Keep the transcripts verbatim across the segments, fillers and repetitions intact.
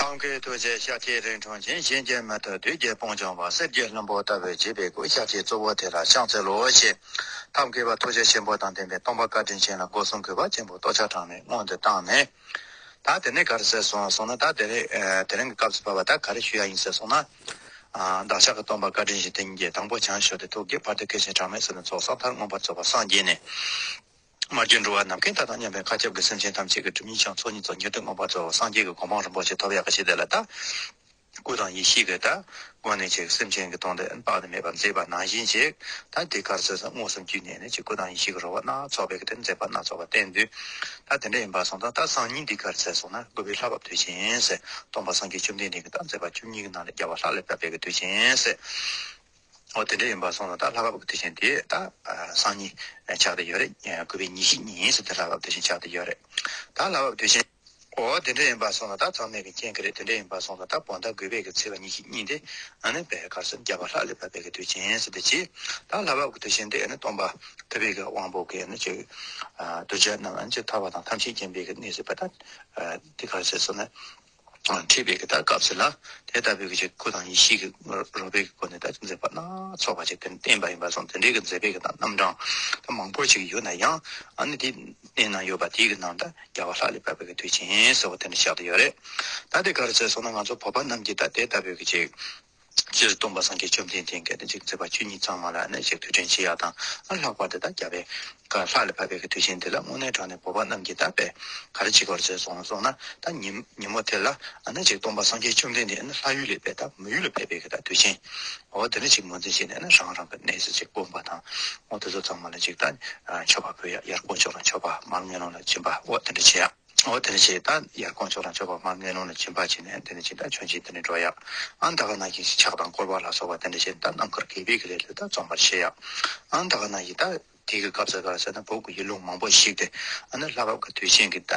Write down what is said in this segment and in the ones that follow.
ཐབས་མཁས་ཐུགས་རྗེ་ཤཱཀྱའི་རིང་འཁྲུངས་ཤིང་། གཞན་གྱིས་མི་ཐུབ་བདུད་ཀྱི་དཔུང་འཇོམས་པ། གསེར་གྱི་ལྷུན་པོ་ལྟ་བུའི་བྱེད་པའི་སྐུ། ཤཱཀྱའི་གཙོ་བོ་དེ་ལ་ཕྱག་འཚལ་ལོ་ཞེས། ཐབས་མཁས་པ་ཐུགས་རྗེ་ཆེན་པོ་དང་ལྡན་པའི་སྟོན་པ་བཀའ་དྲིན་ཅན་ལ་སྒོ་གསུམ་གུས་པ་ཆེན་པོས་སྟོད་ཆ་དྲངས་ནས་སྔོན་དུ་བཏང་ནས། ད་དེ་ནས་ག་རེ་ཟེར་སོང་སོང་ན། ད་དེ་རིང་ཨ་དེ་རིང་གི་སྐབས་སུ་བབས་པ་ད་ག་རེ་ཞུ་ཡ་ཡིན་ཟེར་སོང་ན། ཨ་བདག་ཅག་གི་སྟོན་པ་བཀའ་དྲིན་ཅན་དེ་ཉིད་ཀྱིས་དང་པོ་བྱང་ཆུབ་ཏུ་ཐུགས་བསྐྱེད། བར་དུ་བསྐལ་ཆེན་གྲངས་མེད་ཚུལ་ནི་ཚོགས་བསགས། མཐར་མངོན་པར་རྫོགས་པར་སངས་རྒྱས་ནས། མ་གྱུར་འགྲོ་བ་ནམ་མཁའི་མཐའ་དང་མཉམ་པའི་མཁའ་ཁྱབ་ཀྱི་སེམས་ཅན་ཐམས་ཅད་ཀྱི་སྒྲིབ་གཉིས་ཀྱང་ཚོགས་གཉིས་རྫོགས། མྱུར་དུ་མངོན་པར་རྫོགས་པའི་སངས་རྒྱས་ཀྱི་གོ་འཕང་རིན་པོ་ཆེ་ཐོབ་ཡག་གི་ཆེད་དུ་ལ་ད། སྐུ་དང་ཡེ་ཤེས་ཀྱི་ད་སྒོ་ནས་ཅིག་སེམས་ཅན་གྱི་དོན་དུ་དཔག་ཏུ་མེད་པ་མཛད་པ་ནང་བཞིན་ཅིག་ད་དེ་ག་རེ་ཟེར་ན་མངོན་སུམ་གྱུར་ནས་ནི་ཅིག་སྐུ་དང་ཡེ་ཤེས་ཀྱི་རོལ་པ་སྣ་ཚོགས་པའི་གི་དེ་མཛད་པ་སྣ་ཚོགས་པ་བསྟན་དུས། ད་དེ་འདྲ་ཡིན་པ་སོང་ཙང་ད་སང་ཉིན་འདི་ག་རེ་ཟེར་སོང་ན་དགུ་པའི་ལྷ་བབས་དུས་ཆེན་ཟེར། སྟོན་པ་སངས་རྒྱས་བཅོམ་ལྡན་འདས་ཀྱི་ད་མཛད་པ་བཅུ་གཉིས་ཀྱི་ནང་ནས་རྒྱལ་བ་ལྷ་ལས་བབས་པའི་གི་དུས་ཆེན་ཟེར། འོ་དེ་འདྲ་ཡིན་པ་སོང་ཙང་ད་ལྷ་བབས་ཀྱི་དུས་ཆེན་དེ་ད་ཨ་སང་ཉིན་ཆགས་བསྡད་ཡོད་རེད། དགུ་པའི་ཉི་ཤུ་གཉིས་ཟེར་དེ་ལྷ་བབས་དུས་ཆེན་ཆགས་བསྡད་ཡོད་རེད། ད་ལྷ་བབས་དུས་ཆེན། འོ་དེ་འདྲ་ཡིན་པ་སོང་ཙང་ད་ཚང་མས་ཀྱི་མཁྱེན་གྱི་རེད། དེ་འདྲ་ཡིན་པ་སོང་ཙང་ད་བོད་ཟླ་དགུ་པའི་གི་ཚེས་པ་ཉི་ཤུ་གཉིས་དེ་ཨ་ནི་བོད་གར་སོང་རྒྱལ་བ་ལྷ་ལས་བབས་པའི་གི་དུས་ཆེན་ཟེར་དེ་ཅི། ད་ལྷ་བབས་ཀྱི་དུས་ཆེན་དེ་ཨ་ནི་སྟོན་པ་ཐུབ་པའི་གི་དབང་པོ་གི་ཨ་ནི་ཅིག་གདུལ་བྱ་རྣམས་ཨ་ནི་ཅིག་ཐར་པ་དང་ཐམས་ཅད་མཁྱེན་པའི་གི་གནས་ཟེར་བ་ད་དེ་གར་ཟེར་སོང་ན། ཁྲིད་པའི་གི་ད་སྐབས་སུ་ལ་དེ་ལྟ་བུའི་གི་ཅིག་སྐུ་དང་ཡེ་ཤེས་ཀྱི་རོལ་པའི་གི་སྒོ་ནས་ད་མཛད་པ་སྣ་ཚོགས་པ་ཅིག་དེ་བསྟན་པ་ཡིན་པ་སོང་། དེ་འདྲའི་གི་མཛད་པའི་གི་ད་རྣམ་གྲངས་ད་མང་པོ་ཅིག་ཡོད་ན་ཡང་ཨ་ནི་དེ་གནས་ན་ཡོད་པ་དེའི་གི་ནང་ད་རྒྱལ་བ་ལྷ་ལས་བབས་པའི་གི་དུས་ཆེན་ཟེར་བ་དེ་འདྲ་ཆགས་བསྡད་ཡོད་རེད། ད་དེ་ག་རེ་ཟེར་སོང་ན་ང་ཚོ་བོད་པ་རྣམས་ཀྱིས་ད་དེ་ལྟ་བུའི་གི་ཅིག་སྤྱིར་སྟོན་པ་སངས་རྒྱས་བཅོམ་ལྡན་འདས་ཀྱི་ཅིག་མཛད་པ་བཅུ་གཉིས་ཚང་མ་ལ་ནི་ཅིག་ཐུགས་དྲན་བྱེད་ཡག་དང་། ལྷག་པར་དུ་ད་རྒྱལ་བའི་ལྷ་ལས་བབས་པའི་གི་དུས་ཆེན་དེ་ལ་དངོས་གནས་དྲང་གནས་བོད་པ་རྣམས་ཀྱིས་ད་དཔེ་ག་རེ་བྱེད་དགོས་རེད་ཟེར་སོང་སོང་ན། ད་ཉིན་ཉིན་མོ་དེ་ལ་ཨ་ནི་ཅིག་སྟོན་པ་སངས་རྒྱས་བཅོམ་ལྡན་འདས་ཨ་ནི་ལྷ་ཡུལ་ལས་དཔེ་ད་མི་ཡུལ་ལ་ཕེབས་པའི་གི་ད་དུས་ཆེན། འོ་དེ་འདྲ་ཅིག་ངོས་འཛིན་བྱས་ནས་ཨ་ནི་རང་རང་གི་གནས་སུ་ཅིག་སྒོམ་པ་དང་། འོ་དེ་ཚོ་ཚང་མ་ལ་ཅིག་ད་མཆོད་པ་ཕུལ་ཡག་ཡར་དཀོན་མཆོག་ལ་མཆོད་པ། མར་ངན་སློང་ལ་སྦྱིན་པ། འོ་དེ་འདྲ་བྱེད་ཡག་འོ་དེ་འདྲ་བྱས་ད་ཡར་དཀོན་མཆོག་ལ་མཆོད་པ། མར་ངན་སློང་ལ་སྦྱིན་པ་བྱས་ནས་དེ་འདྲ་བྱས་ད་མཆོད་མཇལ་དེ་འདྲ་འགྲོ་ཡག་ཨ་ད་ག་ནང་བཞིན་ཕྱག་དང་བསྐོར་བ་ལ་སོགས་པ་དེ་འདྲ་བྱས་ད་རྣམ་དཀར་དགེ་བའི་གི་ལས་ལ་ད་བརྩོན་པར་བྱེད་ཡག་ཨ་ད་ག་ནང་བཞིན་ད་དེ་གི་སྐབས་སུ་ག་རེ་ཟེར་ན་བོད་ཀྱི་ཡུལ་ལུང་མང་པོ་ཞིག་དེ་ཨ་ནི་ལྷ་བབས་ཀྱི་དུས་ཆེན་གྱི་ད་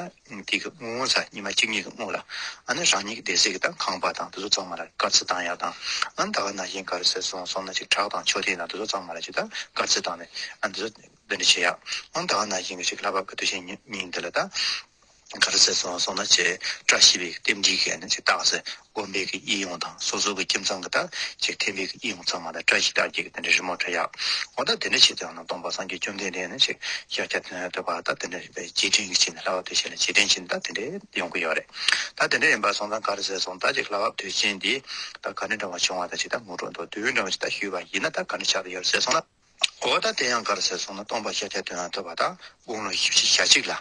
དེ་གི་སྔོན་ས་ཉི་མ་གཅིག་གཉིས་ཀྱི་སྔོན་ལ་ཨ་ནི་རང་ཉིད་ཀྱི་སྡེ་སྲིད་ཀྱི་ད་ཁང་པ་དང་དེ་ཚོ་ཚང་མ་ལ་དཀར་རྩི་བཏང་ཡག་དང་། ཨ་ད་ག་ནང་བཞིན་ག་རེ་ཟེར་སོང་སོང་ན་ཅིག་བྲག་དང་མཆོད་རྟེན་དང་དེ་ཚོ་ཚང་མ་ལ་ཅིག་ད་དཀར་རྩི་བཏང་ནས་ཨ་དེ་ཚོ། འདི་འདྲ་བྱེད་ཡག་ཨང་། ད་ག་ནང་བཞིན་གྱི་ཅིག་ལྷ་བབས་ཀྱི་དུས་ཆེན་ཉིན་ཉིན་འདི་ལ་ད། ག་རེ་ཟེར་སོང་སོང་ན་ཅིག་བཀྲ་ཤིས་པའི་རྟེན་འབྲེལ་གྱི་ཨ་ནི་ཅིག་རྟགས་སུ་དགོན་པའི་གི་ཨེ་ཡོང་དང་སོ་སོ་གི་ཁྱིམ་ཚང་གི་ད་ཅིག་འཐེན་པའི་གི་ཨེ་ཡོང་ཚང་མ་ལ་བཀྲ་ཤིས་རྟགས་བརྒྱད་ཀྱི་དེ་འདྲ་རི་མོ་བྲིས་ཡག་འོ་ད་དེ་འདྲ་བྱེད་དུས་ཨ་ནི་སྟོན་པ་སངས་རྒྱས་བཅོམ་ལྡན་འདས་ནི་ཅིག་ཤཱཀྱ་ཐུབ་པ་ད་དེ་འདྲ་རེད་པས། རྗེས་དྲན་གྱི་ཆེད་ནས་ལྷ་བབས་དུས་ཆེན་ལ་རྗེས་དྲན་བྱས་ནས་ད་དེ་འདྲ་ཡོང་གི་ཡོད་རེད། ད་དེ་འདྲ་ཡིན་པ་སོང་ཙང་ག་རེ་ཟེར་སོང་ད་ཅིག་ལྷ་བབས་དུས་ཆེན་འདི་ད་ག་འདྲ་འདྲ་བ་བྱུང་བ་ད་ཅིག་ད་ངོ་སྤྲོད་མདོར་བསྡུས་འདྲ་བ་ཅིག་ད་ཞུས་པ་ཡིན་ན་ད་ག་འདྲ་ཆགས་ཀྱི་ཡོད་རེད་ཟེར་སོང་ན། འོ་ད་དེ་ཡང་ག་རེ་ཟེར་སོང་ན་སྟོན་པ་ཤཱཀྱ་ཐུབ་པ་ཐུབ་པ་དང་དགུང་ལོ་བཞི་བཅུ་ཞེ་གཅིག་ལ།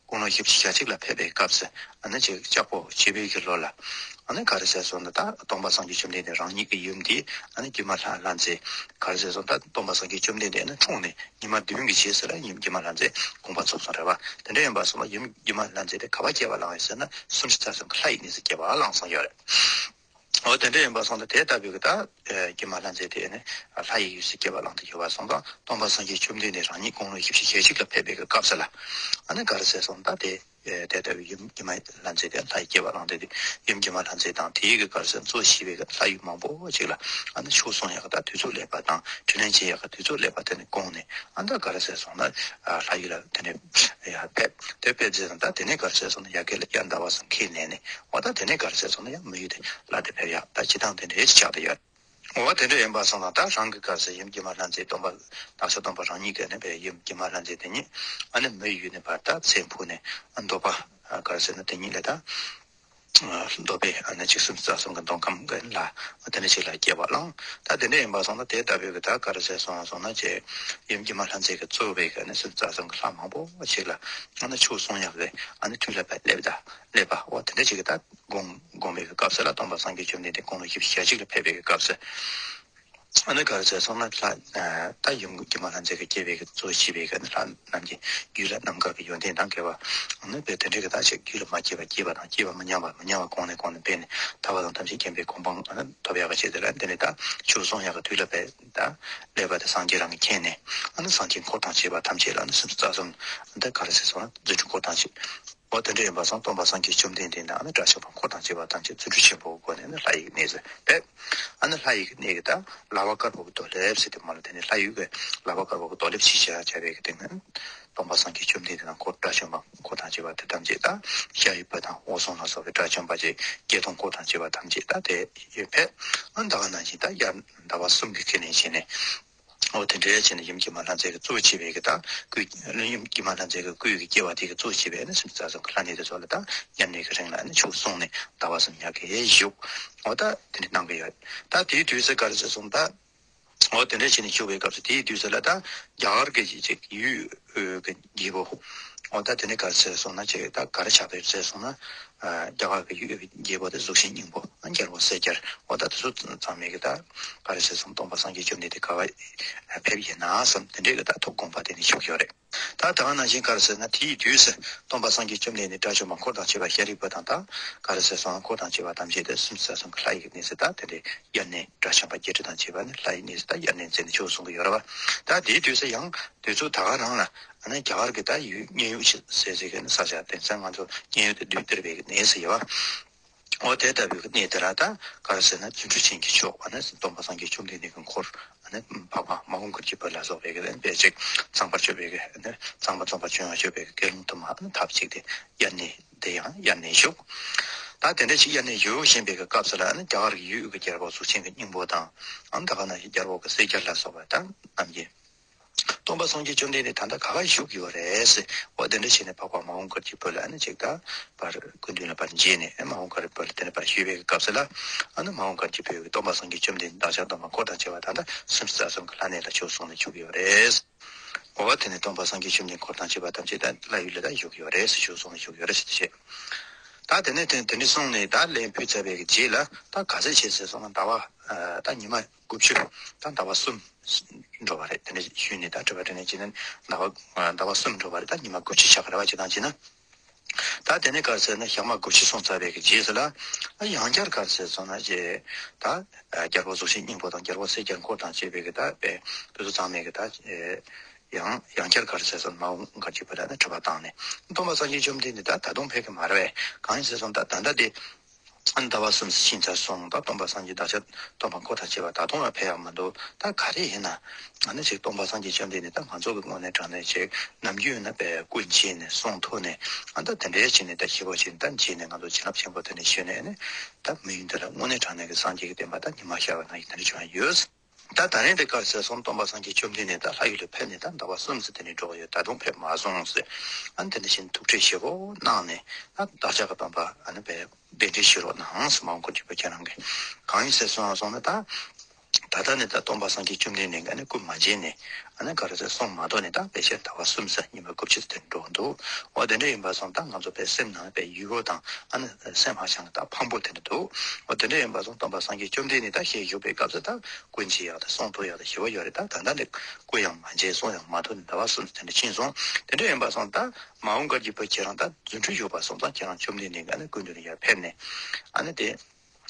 དགུང་ལོ་བཞི་བཅུ་ཞེ་གཅིག་ལ་ཕེབས་པའི་སྐབས་སུ་ཨ་ནི་ཅིག་ལྕགས་ཕོ་བྱི་བའི་གི་ལོ་ལ། ཨ་ནི་ག་རེ་ཟེར་སོང་ན་ད་སྟོན་པ་སངས་རྒྱས་བཅོམ་ལྡན་འདས་རང་ཉིད་ཀྱི་ཡུམ་དེ་ཨ་ནི་སྒྱུ་མ་ལྷ་ལྷ་མཛེས། ག་རེ་ཟེར་སོང་ད་སྟོན་པ་སངས་རྒྱས་བཅོམ་ལྡན་འདས་ཨ་ནི་འཁྲུངས་ནས་ཉི་མ་བདུན་གྱི་རྗེས་སུ་ལ་ཡུམ་སྒྱུ་མ་ལྷ་མཛེས་དགོངས་པ་རྫོགས་སོང་རེད་བ། དེ་འདྲ་ཡིན་པ་སོང་ན་ཡུམ་སྒྱུ་མ་ལྷ་མཛེས་དེ་ག་པར་སྐྱེ་བ་བླངས་ཡོད་ཟེར་ན་སུམ་ཅུ་རྩ་གསུམ་གྱི་ལྷ་ཡི་གནས་སུ་སྐྱེ་བ་བླངས་སོང་ཡོད་རེད། འོ་དེ་འདྲ་ཡིན་པ་སོང་ཙང་དེ་ལྟ་བུའི་གི་ད་ཨེ་སྒྱུ་མ་ལྷ་མཛེས་དེ་ནི་ལྷ་ཡི་ཡུལ་སུ་སྐྱེ་བ་བླངས་ཏེ་ཡོད་པ་སོང་ཙང་སྟོན་པ་སངས་རྒྱས་བཅོམ་ལྡན་འདས་རང་ཉིད་དགུང་ལོ་བཞི་བཅུ་ཞེ་གཅིག་ལ་ཕེབས་པའི་གི་སྐབས་སུ་ལ་ཨ་ནི་ག་རེ་ཟེར་སོང་ད་དེ་ཨེ་དེ་ལྟ་བུའི་ཡུམ་སྒྱུ་མ་ལྷ་མཛེས་དེ་ལྷ་ཡི་སྐྱེ་བ་བླངས་ཏེ་དེ་ཡུམ་སྒྱུ་མ་ལྷ་མཛེས་དང་དེའི་གི་ག་རེ་ཟེར་གཙོ་བྱས་པའི་གི་ལྷ་ཡུལ་མང་པོ་ཅིག་ལ་ཨ་ནི་ཆོས་གསུང་ཡག་གི་ད་དུས་ཚོད་སླེབས་པ་དང་དྲིན་ལན་འཇལ་ཡག་གི་དུས་ཚོད་སླེབས་པ་དེ་ནི་དགོངས་ནས་ཨ་ད་ག་རེ་ཟེར་སོང་ན་ལྷ་ཡུལ་ལ་དེ་ནི་ཡར་ཕེབས་དེ་ཕེབས་རྗེས་ད་དེ་ནས་ག་རེ་ཟེར་སོང་ན་ཡ་གི་ལ་ཡ་ཟླ་བ་སུ་ཁས་ལེན་ནས། འོ་ད་དེ་ནས་ག་རེ་ཟེར་སོང་ན་ཡང་མི་ཡུལ་དེ་ལ་དེ་ཕེབས་ཡག་ད་སྤྱི་བཏང་དེ་འདྲའི་ཆགས་བསྡད་ཡོད། འོ་དེ་འདྲ་ཡིན་པ་སོང་ན་ད་རང་གི་ག་རེ་ཟེར་ཡུམ་སྒྱུ་མ་ལྷ་མཛེས་སྟོན་པ་བདག་ཅག་སྟོན་པ་རང་ཉིད་ཀྱི་ནི་བའི་ཡུམ་སྒྱུ་མ་ལྷ་མཛེས་དེ་ཉིད་ཨ་ནི་མི་ཡུལ་ནས་ཕར་ད་མཚན་ཕུལ་ནས་འདོད་པ་ག་རེ་ཟེར་ན་དེ་ཉིད་ལ་ད་འདོད་པའི་ཨ་ནི་ཅིག་སུམ་ཅུ་རྩ་གསུམ་གྱི་མདོ་ཁམས་ཀྱི་ལ་དེ་འདྲ་ཅིག་ལ་སྐྱེ་བ་བླངས། ད་དེ་འདྲ་ཡིན་པ་སོང་ན་དེ་ལྟ་བུའི་གི་ད་ག་རེ་ཟེར་སོང་སོང་ན་ཅེ་ཡུམ་སྒྱུ་མ་ལྷ་མཛེས་ཀྱི་གཙོ་བའི་གི་ནི་སུམ་ཅུ་རྩ་གསུམ་གྱི་ལྷ་མང་པོ་ཅིག་ལ་ཨ་ནི་ཆོས་གསུང་ཡག་གི་ཨ་ནི་དུས་ལ་བབ་སླེབས་ད། སླེབས་པ། འོ་དེ་འདྲ་ཅིག་གི་ད་དགོངས་དགོངས་པའི་གི་སྐབས་སུ་ལ་སྟོན་པ་སངས་རྒྱས་བཅོམ་ལྡན་འདས་དགུང་ལོ་བཞི་བཅུ་ཞེ་གཅིག་ལ་ཕེབས་པའི་གི་སྐབས་སུ། ཨ་ནི་ག་རེ་ཟེར་སོང་ན་ལྷ་ད་ཡུམ་སྒྱུ་མ་ལྷ་མཛེས་ཀྱི་སྐྱེ་བའི་གི་གཙོ་བྱས་པའི་གི་ལྷ་རྣམས་ཀྱི་རྒྱུད་ལ་རྣམ་དཀར་གྱི་ཡོན་ཏན་དང་སྐལ་བ། ཨ་ནི་དཔེ་དེ་འདྲའི་གི་ད་ཅིག་རྒྱུད་ལ་མ་སྐྱེས་པ་སྐྱེས་པ་དང་སྐྱེས་པ་མི་ཉམས་པ་མི་ཉམས་པ་གོང་ནས་གོང་ནས་འཕེལ་ནས་ཐར་པ་དང་ཐམས་ཅད་མཁྱེན་པའི་གོ་འཕང་ཨ་ནི་ཐོབ་ཡག་གི་ཆེད་དུ་ལ་འདི་ནི་ད་ཆོས་གསུང་ཡག་གི་དུས་ལ་བབ་ད་སླེབས་པ་དེ་སངས་རྒྱས་རང་གིས་མཁྱེན་ནས་ཨ་ནི་སངས་རྒྱས་འཁོར་དང་བཅས་པ་ཐམས་ཅད་ལ་ཨ་ནི་སུམ་ཅུ་རྩ་གསུམ་ད་ག་རེ་ཟེར་སོང་ན་རྫུ་འཕྲུལ་འཁོར་དང་བཅས། འོ་དེ་འདྲ་ཡིན་པ་སོང་སྟོན་པ་སངས་རྒྱས་བཅོམ་ལྡན་འདས་དང་ཨ་ནི་དྲག་ཤུལ་པ་འཁོར་དང་བཅས་པ་ཐམས་ཅད་རྫུ་འཕྲུལ་ཆེན་པོའི་སྒོ་ནས་ནི་ལྷ་ཡི་གནས་སུ་ཕེབས། ཨ་ནི་ལྷ་ཡི་གནས་ཀྱི་ད་ལག་པ་དཀར་པོ་གི་རྡོ་ལེབ་ཟེར་དེ་མ་ལ་དེ་ནི་ལྷ་ཡུལ་གྱི་ལག་པ་དཀར་པོ་གི་རྡོ་ལེབ་ཞིག་བྱ་བྱ་བའི་གི་སྟེང་ན་ སྟོན་པ་སངས་རྒྱས་བཅོམ་ལྡན་འདས་དང་འཁོར་དགྲ་བཅོམ་པ་འཁོར་དང་བཅས་པ་དེ་ཐམས་ཅད་དང་། ཤཱ་རིའི་བུ་དང་འོད་སྲུང་ལ་སོགས་པའི་དགྲ་བཅོམ་པ་བཅས་བརྒྱད་སྟོང་འཁོར་དང་བཅས་པ་ཐམས་ཅད་དང་། དེ་ཡོད་ཕེབས། ཨ་ད་ག་ནང་བཞིན་ད་དབྱར་ཟླ་བ་གསུམ་གྱི་ཁས་ལེན་བྱས་ནས། འོ་དེ་འདྲའི་བྱས་ནས་ཡུམ་དཀྱིལ་མ་ལྷ་མཛེས་ཀྱི་གཙོ་བྱས་པའི་གི་ད་སྐུ། ཡུམ་དཀྱིལ་མ་ལྷ་མཛེས་ཀྱི་སྐུ་ཡི་གི་སྐྱེ་བ་དེ་གི་གཙོ་བྱས་པའི་ནི་སུམ་ཅུ་རྩ་གསུམ་གྱི་ལྷ་གནས་དེ་ཚོ་ལ་ད་དབྱར་གནས་ཀྱི་རིང་ལ་ནི་ཆོས་གསུངས་ནས་ཟླ་བ་གསུམ་ཉག་གེ་བཞུགས། འོ་ད་དེ་འདྲ་གནང་གི་ཡོད། ད་དེའི་དུས་སུ་ག་རེ་ཟེར་སོང་ད། འོ་དེ་འདྲ་བྱས་ནས་བཞུགས་པའི་སྐབས་སུ་དེའི་དུས་སུ་ལ་ད་རྒྱ་གར་གྱི་ཅིག་ཡུལ་གྱི་རྒྱལ་པོ། འོ་ད་དེ་ནི་ག་རེ་ཟེར་སོང་ན་ཅིག་ད་ག་རེ་ཆགས་པའི་ཟེར་སོང་ན། རྒྱ་གར་གྱི་ཡུལ་གྱི་རྒྱལ་པོ་དེ་གཟུགས་ཅན་སྙིང་པོ་རྒྱལ་པོ་གསལ་རྒྱལ། འོ་ད་དེ་ཚོ་ཚང་མས་གི་ད་ག་རེ་ཟེར་སོང་། སྟོན་པ་སངས་རྒྱས་བཅོམ་ལྡན་འདས་ག་བ་ཕེབས་ཡིན་ན་བསམ་དེ་འདྲའི་གི་ད་ཐུགས་དགོངས་པ་དེ་ནི་ཞུགས་ཡོད་རེད། ད་ད་ག་ནང་བཞིན་ག་རེ་ཟེར་ན། དེའི་དུས་སུ་སྟོན་པ་སངས་རྒྱས་བཅོམ་ལྡན་འདས་དགྲ་བཅོམ་པ་འཁོར་དང་བཅས་པ་ཤཱ་རིའི་བུ་དང་། ད་ག་རེ་ཟེར་སོང་། འཁོར་དང་བཅས་པ་ཐམས་ཅད་དེ་སུམ་ཅུ་རྩ་གསུམ་གྱི་ལྷ་ཡི་གནས་སུ་ད་དེ་འདྲའི་དབྱར་གནས་སྒྲ་བྱང་པ་བརྒྱད་ཁྲི་དང་བཅས་པ་ནི་ལྷ་ཡི་གནས་སུ་ད་དབྱར་གནས་མཛད་ནས་ཆོས་གསུང་གི་ཡོད་རེད་བ། ད་དེའི་དུས་སུ་ཡང་དུས་ཚོད་ད་ག་རང་ལ་ཨ་ནི་རྒྱ་གར་གྱི་ད་ཡུལ་མཉན་ཡོད་ཟེར་ཟེར་གྱི་ནི་ས་ཆ་དེ་ཚོ་ང་ཚོ་མཉན་ཡོད་དུ་བསྡུས་བསྡུར་བའི་གནས་སུ་ཡོད་བ། འོ་དེ་ལྟ་བུའི་གནས་དེ་ལ་ད་ག་རེ་ཟེར་ན། རྫུ་འཕྲུལ་ཅན་གྱི་མཆོག་ཨ་ནི་སྟོན་པ་སངས་རྒྱས་བཅོམ་ལྡན་འདས་ཀྱི་འཁོར་ཨ་ནི་འཕགས་པ་མ་འོངས་པར་གྱུར་པ་ལ་སོགས་པའི་གི་དཔེ་ཅིག་ཚངས་པར་སྤྱོད་པའི་གི་ཨ་ནི་ཚངས་པ་འཛོམས་པར་སྤྱོད་པ་སྤྱོད་པའི་གི་དགེ་སློང་དུ་མ་ཨ་ནི་ཐབས་གཅིག་དེ་དབྱར་གནས་དེ་ཡང་དབྱར་གནས་བཞུགས། ད་དེ་འདྲ་ཞིག་དབྱར་གནས་བཞུགས་བཞིན་པའི་གི་སྐབས་སུ་ལ་ཨ་ནི་རྒྱ་གར་གྱི་ཡུལ་གྱི་རྒྱལ་པོ་གཟུགས་ཅན་གྱི་སྙིང་པོ་དང་། ཨ་ནི་ད་ག་ནང་བཞིན་རྒྱལ་པོ་གི་གསལ་རྒྱལ་ལ་སོགས་པ་དང་རྣམས་ཀྱིས། སྟོན་པ་སངས་རྒྱས་བཅོམ་ལྡན་འདས་ད་ལྟ་ག་བ་བཞུགས་ཡོད་རེད་ཟེར། འོ་དེ་འདྲ་བྱས་ནས་འཕགས་པ་མ་འོངས་པར་གྱུར་པ་ལ་ཨ་ནི་ཅིག་ད་བར་སྐུ་མདུན་ལ་བར་མཇལ་ནས་མ་འོངས་པར་གྱུར་པ་ལ་དེ་ནས་བར་ཞུས་པའི་སྐབས་སུ་ལ། ཨ་ནི་མ་འོངས་པར་གྱུར་པའི་སྟོན་པ་སངས་རྒྱས་བཅོམ་ལྡན་འདས་བདག་ཅག་སྟོན་པ་འཁོར་དང་བཅས་པ་ད་ལྟ་སུམ་ཅུ་རྩ་གསུམ་གྱི་ལྷ་གནས་ལ་ཆོས་གསུང་ནས་བཞུགས་ཡོད་རེད། འོ་དེ་ནས་སྟོན་པ་སངས་རྒྱས་བཅོམ་ལྡན་འཁོར་དང་བཅས་པ་ཐམས་ཅད་ད་ལྷ་ཡུལ་ལ་ད་བཞུགས་ཡོད་རེད་ཟེར། ཆོས་གསུང་ནས་བཞུགས་ཡོད་རེད་ཟེར་དེ་བཤད། ད་དེ་ནས་དེ་དེ་འདྲ་གསུངས་ནས་ད་ལན་ཕུལ་ཚར་བའི་རྗེས་ལ་ད་ག་ཚོད་བྱས་ཟེར་སོང་ན། ཟླ་བ་ད་ཉི་མ་དགུ་བཅུ་ད་ཟླ་བ་གསུམ་འགྲོ་བ་རེད། དེ་འདྲ་ཞུས་ནས་ད་དྲི་བ་དྲིས་ལན་བྱས་ནས་ཟླ་བ་ཟླ་བ་གསུམ་འགྲོ་བ་རེད། ད་ཉི་མ་དགུ་བཅུ་ཆགས་ཀྱི་རེད་བ། ཅི་དང་ཅི་ན། ད་དེ་ནས་ག་རེ་ཟེར་ན། ཞག་མ་དགུ་བཅུ་སོང་ཚར་བའི་གི་རྗེས་སུ་ལ་ཡང་བསྐྱར་ག་རེ་ཟེར་སོང་ན་ཅེ། ད་རྒྱལ་པོ་གཟུགས་ཅན་སྙིང་པོ་དང་རྒྱལ་པོ་གསལ་རྒྱལ་འཁོར་དང་བཅས་པའི་གི་ད་དཔེ་དེ་ཚོ་ཚང་མས་གི་ད་ཡང་ཡང་བསྐྱར་ག་རེ་ཟེར་སོང་། མ་འོངས་པར་གྱུར་པ་ལ་ནི་དྲི་བ་བཏང་ནས། སྟོན་པ་སངས་རྒྱས་བཅོམ་ལྡན་འདས་ད་ད་དུང་ཕེབས་ཀྱི་མ་རེད་པས། གང་ཡིན་ཟེར་སོང་ད་ད་ལྟ་དེ། ཟླ་བ་གསུམ་ཕྱིན་ཚར་སོང་། ད་སྟོན་པ་སངས་རྒྱས་བདག་ཅག་སྟོན་པ་འཁོར་དང་བཅས་པ་ད་དུང་ཡང་ཕེབས་ཡག་མི་འདུག་ད་ག་རེ་ཡིན་ན། ང་ནི་ཅིག་སྟོན་པ་སངས་རྒྱས་བཅོམ་ལྡན་འདས་ད་ང་ཚོ་གི་དངོས་གནས་དྲང་གནས་ཅིག་ནམ་རྒྱུན་ཡིན་ན་དཔེ་སྐུ་མཇལ་ནས་གསུང་ཐོས་ནས། ཨ་ད་དེ་འདྲའི་བྱས་ནས་ད་ཞི་བ་ཅིག་ད་མཇལ་ནས་ང་ཚོ་བྱིན་རླབས་ཆེན་པོ་དེ་འདྲ་ཞུས་ནས་ནི། ད་མི་ཡུལ་འདི་ལ་དངོས་གནས་དྲང་གནས་ཀྱི་སངས་རྒྱས་ཀྱི་བསྟན་པ་ད་ཉི་མ་ཤར་བ་ནང་བཞིན་དེ་འདྲ་བྱུང་ཡག་ཡོད། ད་ད་རིང་འདི་ག་རེ་ཟེར་སོང་། སྟོན་པ་སངས་རྒྱས་བཅོམ་ལྡན་འདས་ད་ལྷ་ཡུལ་ལ་ཕེབས་ནས་ད་ཟླ་བ་གསུམ་ཙམ་དེ་ནས་འགྲོ་གི་ཡོད། ད་དུང་ཕེབས་མ་སོང་ཟེར། ཨ་ནི་དེ་འདྲ་བཞིན་ཐུགས་ཁྲལ་ཞེ་པོ་གནང་ནས། ཨ་བདག་ཅག་གི་སྟོན་པ་ཨ་ནི་དཔེ་གདན་འདྲེན་ཞུ་རོགས་གནང་ཟེར། མ་འོངས་པར་གྱུར་པ་ཁྱེད་རང་གིས། གང་ཡིན་ཟེར་སོང་སོང་ན་ད། ད་ལྟ་ནས་ད་སྟོན་པ་སངས་རྒྱས་བཅོམ་ལྡན་འདས་ཀྱིས་ཨ་ནི་སྐུ་མ་མཇལ་ནས། ཨ་ནི་ག་རེ་ཟེར་གསུང་མ་ཐོས་ནས་ད་ཕལ་ཆེར་ཟླ་བ་གསུམ་ཙམ་ཉི་མ་དགུ་བཅུ་ཙམ་དེ་འགྲོ་འདུག་འོ་དེ་འདྲ་ཡིན་པ་སོང་ད་ང་ཚོ་དཔེ་སེམས་ནང་དཔེ་ཡུལ་པོ་དང་། ཨ་ནི་སེམས་ཧ་ཅང་གི་ད་ཕངས་པོ་དེ་འདྲ་འདུག་འོ་དེ་འདྲ་ཡིན་པ་སོང་སྟོན་པ་སངས་རྒྱས་བཅོམ་ལྡན་འདས་ད་ཞལ་བཞུགས་པའི་སྐབས་སུ་ད། སྐུ་མཇལ་ཡག་དང་གསུང་ཐོས་ཡག་དང་ཞི་བ་ཡོད་རེད། ད་ད་ལྟ་ནི་སྐུ་ཡང་མ་མཇལ། གསུང་ཡང་མ་ཐོས་ནས་ཟླ་བ་གསུམ་དེ་འདྲ་ཕྱིན་སོང་། དེ་འདྲ་ཡིན་པ་སོང་ད་མ་འོངས་པར་གྱུར་པ་ཁྱེད་རང་ད་རྫུ་འཕྲུལ་ཡོད་པ་སོང་ཙང་ཁྱེད་རང་བཅོམ་ལྡན་འདས་ཀྱི་ཨ་ནི་སྐུ་མདུན་ལ་ཡར་ཕེབས་ནས། ཨ་ནི་དེ་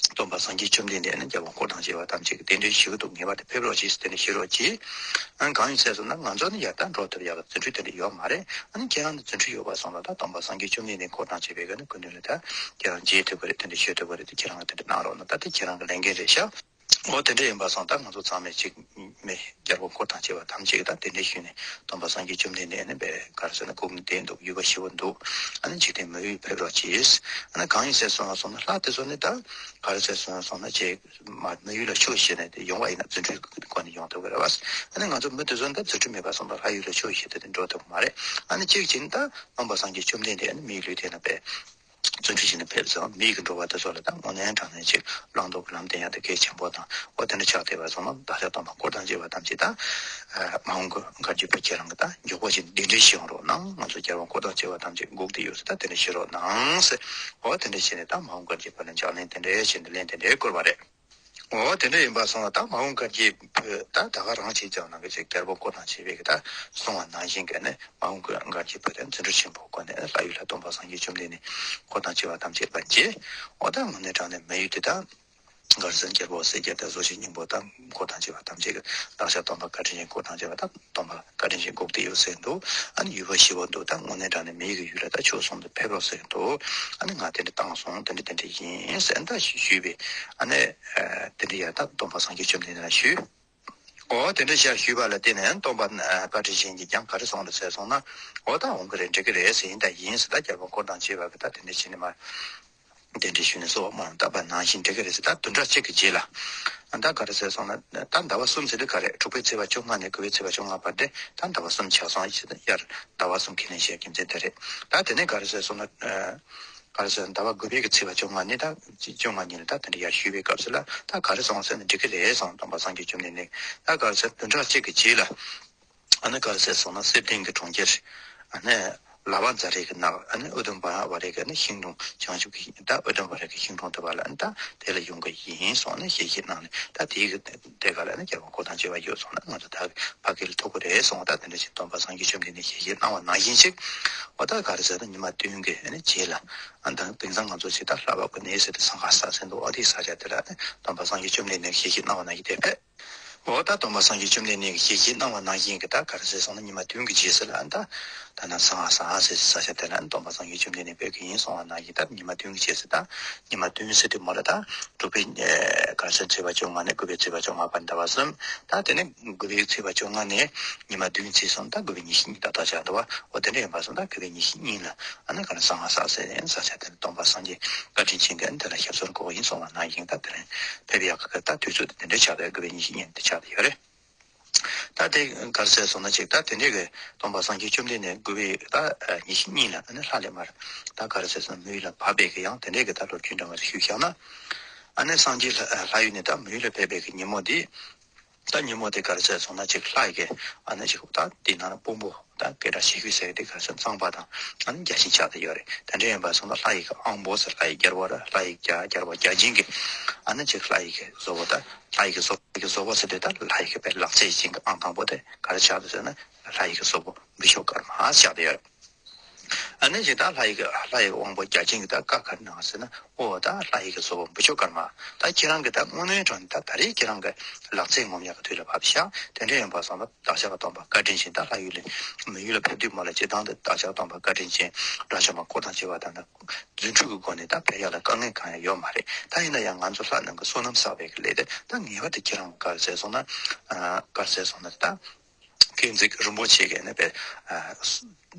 སྟོན་པ་སངས་རྒྱས་བཅོམ་ལྡན་འདས་ཨ་ནི་རྒྱལ་པོ་འཁོར་དང་བཅས་པ་ཐམས་ཅད་ཀྱིས་གདན་འདྲེན་ཞུ་གི་འདུག་ངེས་པར་དུ་ཕེབས་རོགས་གྱིས་ཟེར་དེ་འདྲ་ཞུ་རོགས་གྱིས། ཨ་ནི་གང་ཡིན་ཟེར་སོང་ན་ང་ཚོ་ནི་ཡར་ད་འགྲོ་ཐུབ་ཡག་གི་རྫུ་འཕྲུལ་དེ་འདྲ་ཡོད་མ་རེད། ཨ་ནི་ཁྱེད་རང་ནི་རྫུ་འཕྲུལ་ཡོད་པ་སོང་ལ་ད་སྟོན་པ་སངས་རྒྱས་བཅོམ་ལྡན་འདས་འཁོར་དང་བཅས་པའི་ཨ་ནི་སྐུ་མདུན་ལ་ད་ཁྱེད་རང་མཇལ་ཐུབ་ཀྱི་རེད། དེ་འདྲ་ཞུ་ཐུབ་ཀྱི་རེད། དེ་ཁྱེད་རང་གིས་དེ་འདྲ་གནང་རོགས་གནང་། ད་དེ་ཁྱེད་རང་གི་ལས་འགན་རེད་ཤག་འོ་དེ་འདྲ་ཡིན་པ་སོང་ད་ང་ཚོ་ཚང་མས་གཅིག་མེ་རྒྱལ་པོ་འཁོར་དང་བཅས་པ་ཐམས་ཅད་ཀྱིས་ད་དེ་འདྲ་ཞུས་ནས་སྟོན་པ་སངས་རྒྱས་བཅོམ་ལྡན་འདས་ནི་དཔེ་ག་རེ་ཟེར་ན་སྐུ་མདུན་བདེ་འདུག་ཡུལ་པ་ཞི་བ་འདུག་ཨ་ནི་འཇིག་རྟེན་མི་ཡུལ་ཕེབས་རོགས་གྱིས། ཨ་ནི་གང་ཡིན་ཟེར་སོང་སོང་ན་ལྷ་དེ་ཚོ་ནི་ད་ག་རེ་ཟེར་སོང་སོང་ན་ཅིག་མ་མི་ཡུལ་ལ་ཆོས་བཤད་ནས་དེ་ཡོང་བ་ཡིན་ན་རྫུ་འཕྲུལ་སྒོ་ནས་ཡོང་ཐུབ་ཀྱི་རེད་བ། ཨ་ནི་ང་ཚོ་མི་དེ་ཚོ་ནི་ད་རྫུ་འཕྲུལ་མེད་པ་སོང་ད་ལྷ་ཡུལ་ལ་ཆོས་བཤད་དེ་དེ་འགྲོ་ཐུབ་ཀྱི་མ་རེད། ཨ་ནི་གཅིག་བྱས་ནི་ད་སྟོན་པ་སངས་རྒྱས་བཅོམ་ལྡན་འདས་ཨ་ནི་མིའི་ལུས་རྟེན་ལ་དཔེ། བརྩོན་འགྲུས་བྱས་ནས་ཕེབས་སོང་། མིའི་གི་འགྲོ་བ་དེ་ཚོ་ལ་ད་དངོས་གནས་དྲང་གནས་ཅིག་བླང་དོར་གྱི་ལམ་སྟོན་ཡག་དེ་གལ་ཆེན་པོ་དང་། འོ་དེ་འདྲ་ཆགས་བསྡད་པ་སོང་ན་བདག་ཅག་སྟོན་པ་འཁོར་དང་བཅས་པ་ཐམས་ཅད་ད་མ་འོངས་པར་གྱུར་པ་ཁྱེད་རང་གིས་ད་མགྱོགས་པོ་ཅིག་གདན་འདྲེན་ཞུ་ཡོང་རོགས་གནང་། ང་ཚོ་རྒྱལ་བ་འཁོར་དང་བཅས་པ་ཐམས་ཅད་སྒུག་བསྡད་ཡོད་ཟེར། ད་དེ་འདྲ་ཞུ་རོགས་གནང་ཟེར། འོ་དེ་འདྲ་བྱས་ནས་ད་མ་འོངས་པར་གྱུར་པ་ལ་ཕྱག་ལེན་དེ་འདྲ་བྱས་ནས་ལན་དེ་འདྲ་བསྐུར་བ་རེད། འོ་དེ་འདྲ་ཡིན་པ་སོང་ལ་ད་མ་འོངས་བཀའ་བརྒྱད་པོ་ད་ད་ག་རང་བྱས་ཀྱང་ནང་གི་ཅིག་རྒྱལ་པོ་འཁོར་དང་བཅས་པའི་གི་ད་གསུང་བ་ནང་བཞིན་གི་ནི་མ་འོངས་བཀའ་བརྒྱད་པོ་དེ་རྫུ་འཕྲུལ་ཆེན་པོའི་སྒོ་ནས་ལྷ་ཡུལ་ལ་སྟོན་པ་སངས་རྒྱས་བཅོམ་ལྡན་འདས་འཁོར་དང་བཅས་པ་ཐམས་ཅད་ལ་མཇལ། འོ་ད་དངོས་གནས་དྲང་གནས་མི་ཡུལ་དེ་ད་ག་རེ་ཟེར་རྒྱལ་པོ་གསལ་རྒྱལ་དང་གཟུགས་ཅན་སྙིང་པོ་དང་འཁོར་དང་བཅས་པ་ཐམས་ཅད་ཀྱི་བདག་ཅག་སྟོན་པ་བཀའ་དྲིན་ཅན་འཁོར་དང་བཅས་པ་ད་སྟོན་པ་བཀའ་དྲིན་ཅན་སྒུག་བསྡད་ཡོད་ཟེར་འདུག་ཨ་ནི་ཡུལ་པ་ཞི་བ་འདུག་ད་དངོས་གནས་དྲང་གནས་མི་ཡི་གི་ཡུལ་ལ་ད་ཆོས་གསུང་དུ་ཕེབས་རོགས་ཟེར་འདུག་ཨ་ནི་ང་དེ་འདྲ་བཏང་སོང་། དེ་འདྲ་དེ་འདྲ་ཡིན་ཟེར་ད་ཞུས་པས། ཨ་ནི་དེ་འདྲ་ཡ་ད་སྟོན་པ་སངས་རྒྱས་བཅོམ་ལྡན་འདས་ལ་ཞུས། འོ་དེ་འདྲ་ཞལ་ཞུས་པ་ལ་བརྟེན་ནས་སྟོན་པ་བཀའ་དྲིན་ཅན་གྱིས་ཀྱང་ག་རེ་གསུངས་རེད་ཟེར་སོང་ན། འོ་ད་འོང་གི་རེད། འགྲིག་གི་རེད་ཟེར། ཡིན་ད་ཡིན་ཟེར། ད་རྒྱལ་པོ་འཁོར་དང་བཅས་པ་གི་ད་དེ་འདྲ་བྱས་ནས་མར་གདན་འདྲེན་ཞུས་ནས་གསོལ་བ་སྨོན་ལམ་བཏབ་པ་ནང་བཞིན་འགྲིག་གི་རེད་ཟེར། ད་བདུན་ཕྲག་གཅིག་གི་རྗེས་ལ་ད་ག་རེ་ཟེར་སོང་ན། ད་ཟླ་བ་གསུམ་ཟེར་དུས་ག་རེ། དྲུག་པའི་ཚེས་པ་བཅོ་ལྔ་ནས་དགུ་པའི་ཚེས་པ་བཅོ་ལྔ་བར་དེ་ད་ཟླ་བ་གསུམ་ཆགས་སོང་། ཡིན་ད་དབྱར་ཟླ་བ་གསུམ་ཁས་ལེན་བྱས་རྒྱུ་མཚན་དེ་རེད། ད་དེ་ནས་ག་རེ་ཟེར་སོང་ན། ག་རེ་ཟེར། ཟླ་བ་དགུ་པའི་གི་ཚེས་པ་བཅོ་ལྔ་ནས་ད་བཅོ་ལྔ་ཉིན་ལ་ད་དེ་འདྲ་ཡར་ཞུས་པའི་སྐབས་སུ་ལ་ད་ག་རེ་གསུངས་ཟེར་ན། འགྲིག་གི་རེད་གསུངས། སྟོན་པ་སངས་རྒྱས་བཅོམ་ལྡན་འདས་ད་ག་རེ་ཟེར། བདུན་ཕྲག་གཅིག་གི་རྗེས་ལ་ཨ་ནི་ག་རེ་ཟེར་སོང་ན། གསེར་ལྡན་གྱི་གྲོང་ཁྱེར་ཨ་ནི་ལ་བ་ཛ་རི་གི་ནགས། ཨ་ནི་ཨུ་དུམ་བ་ར་གི་ཨ་ནི་ཤིང་དྲུང་། བྱང་ཆུབ་ཀྱི་ད་ཨུ་དུམ་བ་ར་གི་ཤིང་དྲུང་དུ་བ་ལ་ཨ་ནི་ད་དེ་ལ་ཡོང་གི་ཡིན་གསུངས་ནས་ཞལ་བཞེས་གནང་ནས། ད་དེའི་གི་དེ་ག་ལ་ནི་རྒྱལ་པོ་འཁོར་དང་བཅས་པ་ཡོད་སོང་ན་ང་ཚོ་ད་ཕ་གི་ལ་ཐུག་གི་རེད་གསུངས། ད་དེ་འདྲ་ཞིག་སྟོན་པ་སངས་རྒྱས་བཅོམ་ལྡན་འདས་ཞལ་བཞེས་གནང་བ་ནང་བཞིན་ཞིག་འོ་ད་ག་རེ་ཟེར་ན། ཉི་མ་བདུན་གྱི་ཨ་ནི་རྗེས་ལ། ཨ་ནི་ད་དེང་སང་ང་ཚོ་ཅིག་ད་ལྷ་བབས་ཀྱི་གནས་ཟེར་ཏེ་ས་ག་ཟེར་ཟེར་འདུག་འོ་དེའི་ས་ཆ་དེ་ལ་ཨ་ནི་སྟོན་པ་སངས་རྒྱས་བཅོམ་ལྡན་འདས་ཞལ་བཞེས་གནང་བ་ནང་བཞིན་དེ་ཕེབས། འོ་ད་སྟོན་པ་སངས་རྒྱས་བཅོམ་ལྡན་འདས་ཀྱིས་ཞལ་བཞེས་གནང་བ་ནང་བཞིན་གྱི་ད་ག་རེ་ཟེར་སོང་ན། ཉི་མ་བདུན་གྱི་རྗེས་སུ་ལ་ཨ་ནི་ད་ད་ན་ས་ག་ཟེར་ས་ཆ་དེ་ལ་ཨ་ནི་སྟོན་པ་སངས་རྒྱས་བཅོམ་ལྡན་འདས་ཕེབས་ཀྱི་ཡིན་གསུངས་པ་ནང་བཞིན། ད་ཉི་མ་བདུན་གྱི་རྗེས་སུ་ད་ཉི་མ་བདུན་ཟེར་དུས་མོ་ལ་ད་དྲུག་པའི་ག་རེ་ཟེར། ཚེས་པ་བཅོ་ལྔ་ནས་དགུ་པའི་ཚེས་པ་བཅོ་ལྔ་བར་ཟླ་བ་གསུམ། ད་དེ་ནས་དགུ་པའི་ཚེས་པ་བཅོ་ལྔ་ནས་ཉི་མ་བདུན་ཚེས་གསུམ། ད་དགུ་པའི་ཉི་ཤུ་གཉིས་ད་ད་ཆགས་འདུག་བ། འོ་དེ་འདྲ་ཡིན་པ་སོང་ད་དགུ་པའི་ཉི་ཤུ་གཉིས་ལ་ཨ་ནི་ག་རེ་ཟེར། ས་ག་ཟེར་ནས་ས་ཆ་དེ་ལ་སྟོན་པ་སངས་རྒྱས་བཀའ་དྲིན་ཅན་གྱིས་ཨ་ནི་དེ་ལ་ཞབས་སོར་བཀོད་པ་ཡིན་གསུངས་པ་ནང་བཞིན། ད་དེ་རིང་ཕེབས་ཡག་གི་ད་དུས་ཚོད་དེ་དེ་འདྲ་ཆགས་འདུག་དགུ་པའི་ཉི་ཤུ་གཉིས་དེ་ཆགས་བསྡད་ཡོད་རེད། ད་དེ་ག་རེ་ཟེར་སོང་ན་ཅིག་ད་དེ་འདྲའི་གི་སྟོན་པ་སངས་རྒྱས་བཅོམ་ལྡན་འདས་དགུ་པའི་ད་ཉི་ཤུ་གཉིས་ལ་ཨ་ནི་ལྷ་ལས་མར་ད་ག་རེ་ཟེར་སོང་ན། མི་ཡུལ་ལ་བབས་པའི་གི་ཡང་དེ་འདྲའི་གི་ད་ལོ་རྒྱུས་འདྲ་མ་ཞིག་ཞུས་བཞག་ན། ཨ་ནི་སངས་རྒྱས་ལྷ་ལྷ་ཡུལ་ནས་ད་མི་ཡུལ་ལ་ཕེབས་པའི་གི་ཉིན་མོ་འདི། ད་ཉིན་མོ་དེ་ག་རེ་ཟེར་སོང་ན་ཅིག་ལྷ་ཡི་གི་ཨ་ནི་ཅིག་ད་དེ་ནང་ལ་དཔོན་པོ་ད་སྐད་གྲགས་ཆེ་ཤོས་ཟེར་གི་དེ་ག་རེ་ཟེར། གཙང་པ་དང་ཨ་ནི་བརྒྱ་བྱིན་ཆགས་བསྡད་ཡོད་རེད། དེ་འདྲ་ཡིན་པ་སོང་ན་ལྷ་ཡི་གི་དབང་པོ་ཟེར། ལྷ་ཡི་རྒྱལ་བ་ར། ལྷ་ཡི་རྒྱལ་རྒྱལ་བ་བརྒྱ་བྱིན་གྱི་ཨ་ནི་ཅིག་ལྷ་ཡི་གི་བཟོ་བོ། ད་ལྷ་ཡི་གི་བཟོ་བོ་ལྷ་ཡི་གི་བཟོ་བོ་ཟེར་དུས་ད་ལྷ་ཡི་གི་དཔེ་ལག་རྩལ་ཅན་གྱི་ཨང་དང་པོ་དེ་ག་རེ་ཆགས་འདུག་ཟེར་ན། ལྷ་ཡི་གི་བཟོ་བོ་འབུལ་ཆོག་ཀརྨ་ཆགས་བསྡད་ཡོད་རེད། ཨ་ནི་ཅིག་ད་ལྷ་ཡི་གི་ལྷ་ཡི་དབང་པོ་བརྒྱ་བྱིན་གྱིས་ད་བཀའ་ག་རེ་གནང་ཟེར་ན། ཨོ་ད་ལྷ་ཡི་གི་བཟོ་བོ་འབུལ་ཆོག་ཀརྨ། ད་ཁྱེད་རང་གི་ད་དངོས་གནས་དྲང་ད་ད་རེས་ཁྱེད་རང་གི་ལག་རྩལ་ངོམ་ཡག་གི་དུས་ལ་བབས་ཤག་དེ་འདྲ་ཡིན་པ་སོང་ན་བདག་ཅག་གི་སྟོན་པ་བཀའ་དྲིན་ཅན། ད་ལྷ་ཡུལ་ལས་མི་ཡུལ་ལ་ཕེབས་དུས་མ་ལ་སྤྱིར་བཏང་དུ་བདག་ཅག་གི་སྟོན་པ་བཀའ་དྲིན་ཅན་དགྲ་བཅོམ་པ་འཁོར་དང་བཅས་པ་དང་ད་རྫུ་འཕྲུལ་གྱི་སྒོ་ནས་ད་ཕེབས་ཡག་ལ་དཀའ་ངལ་གང་ཡང་ཡོད་མ་རེད། ད་ཡིན་ན་ཡང་ང་ཚོ་ལྷ་རྣམས་ཀྱི་བསོད་ནམས་བསགས་པའི་གི་ལས་དེ་ད་ངེས་པར་དུ་ཁྱེད་རང་ག་རེ་ཟེར་སོང་ན། ག་རེ་ཟེར་སོང་ན་ད། བསྐས་འཛེག་རིན་པོ་ཆེ་གི་ནི་པའི་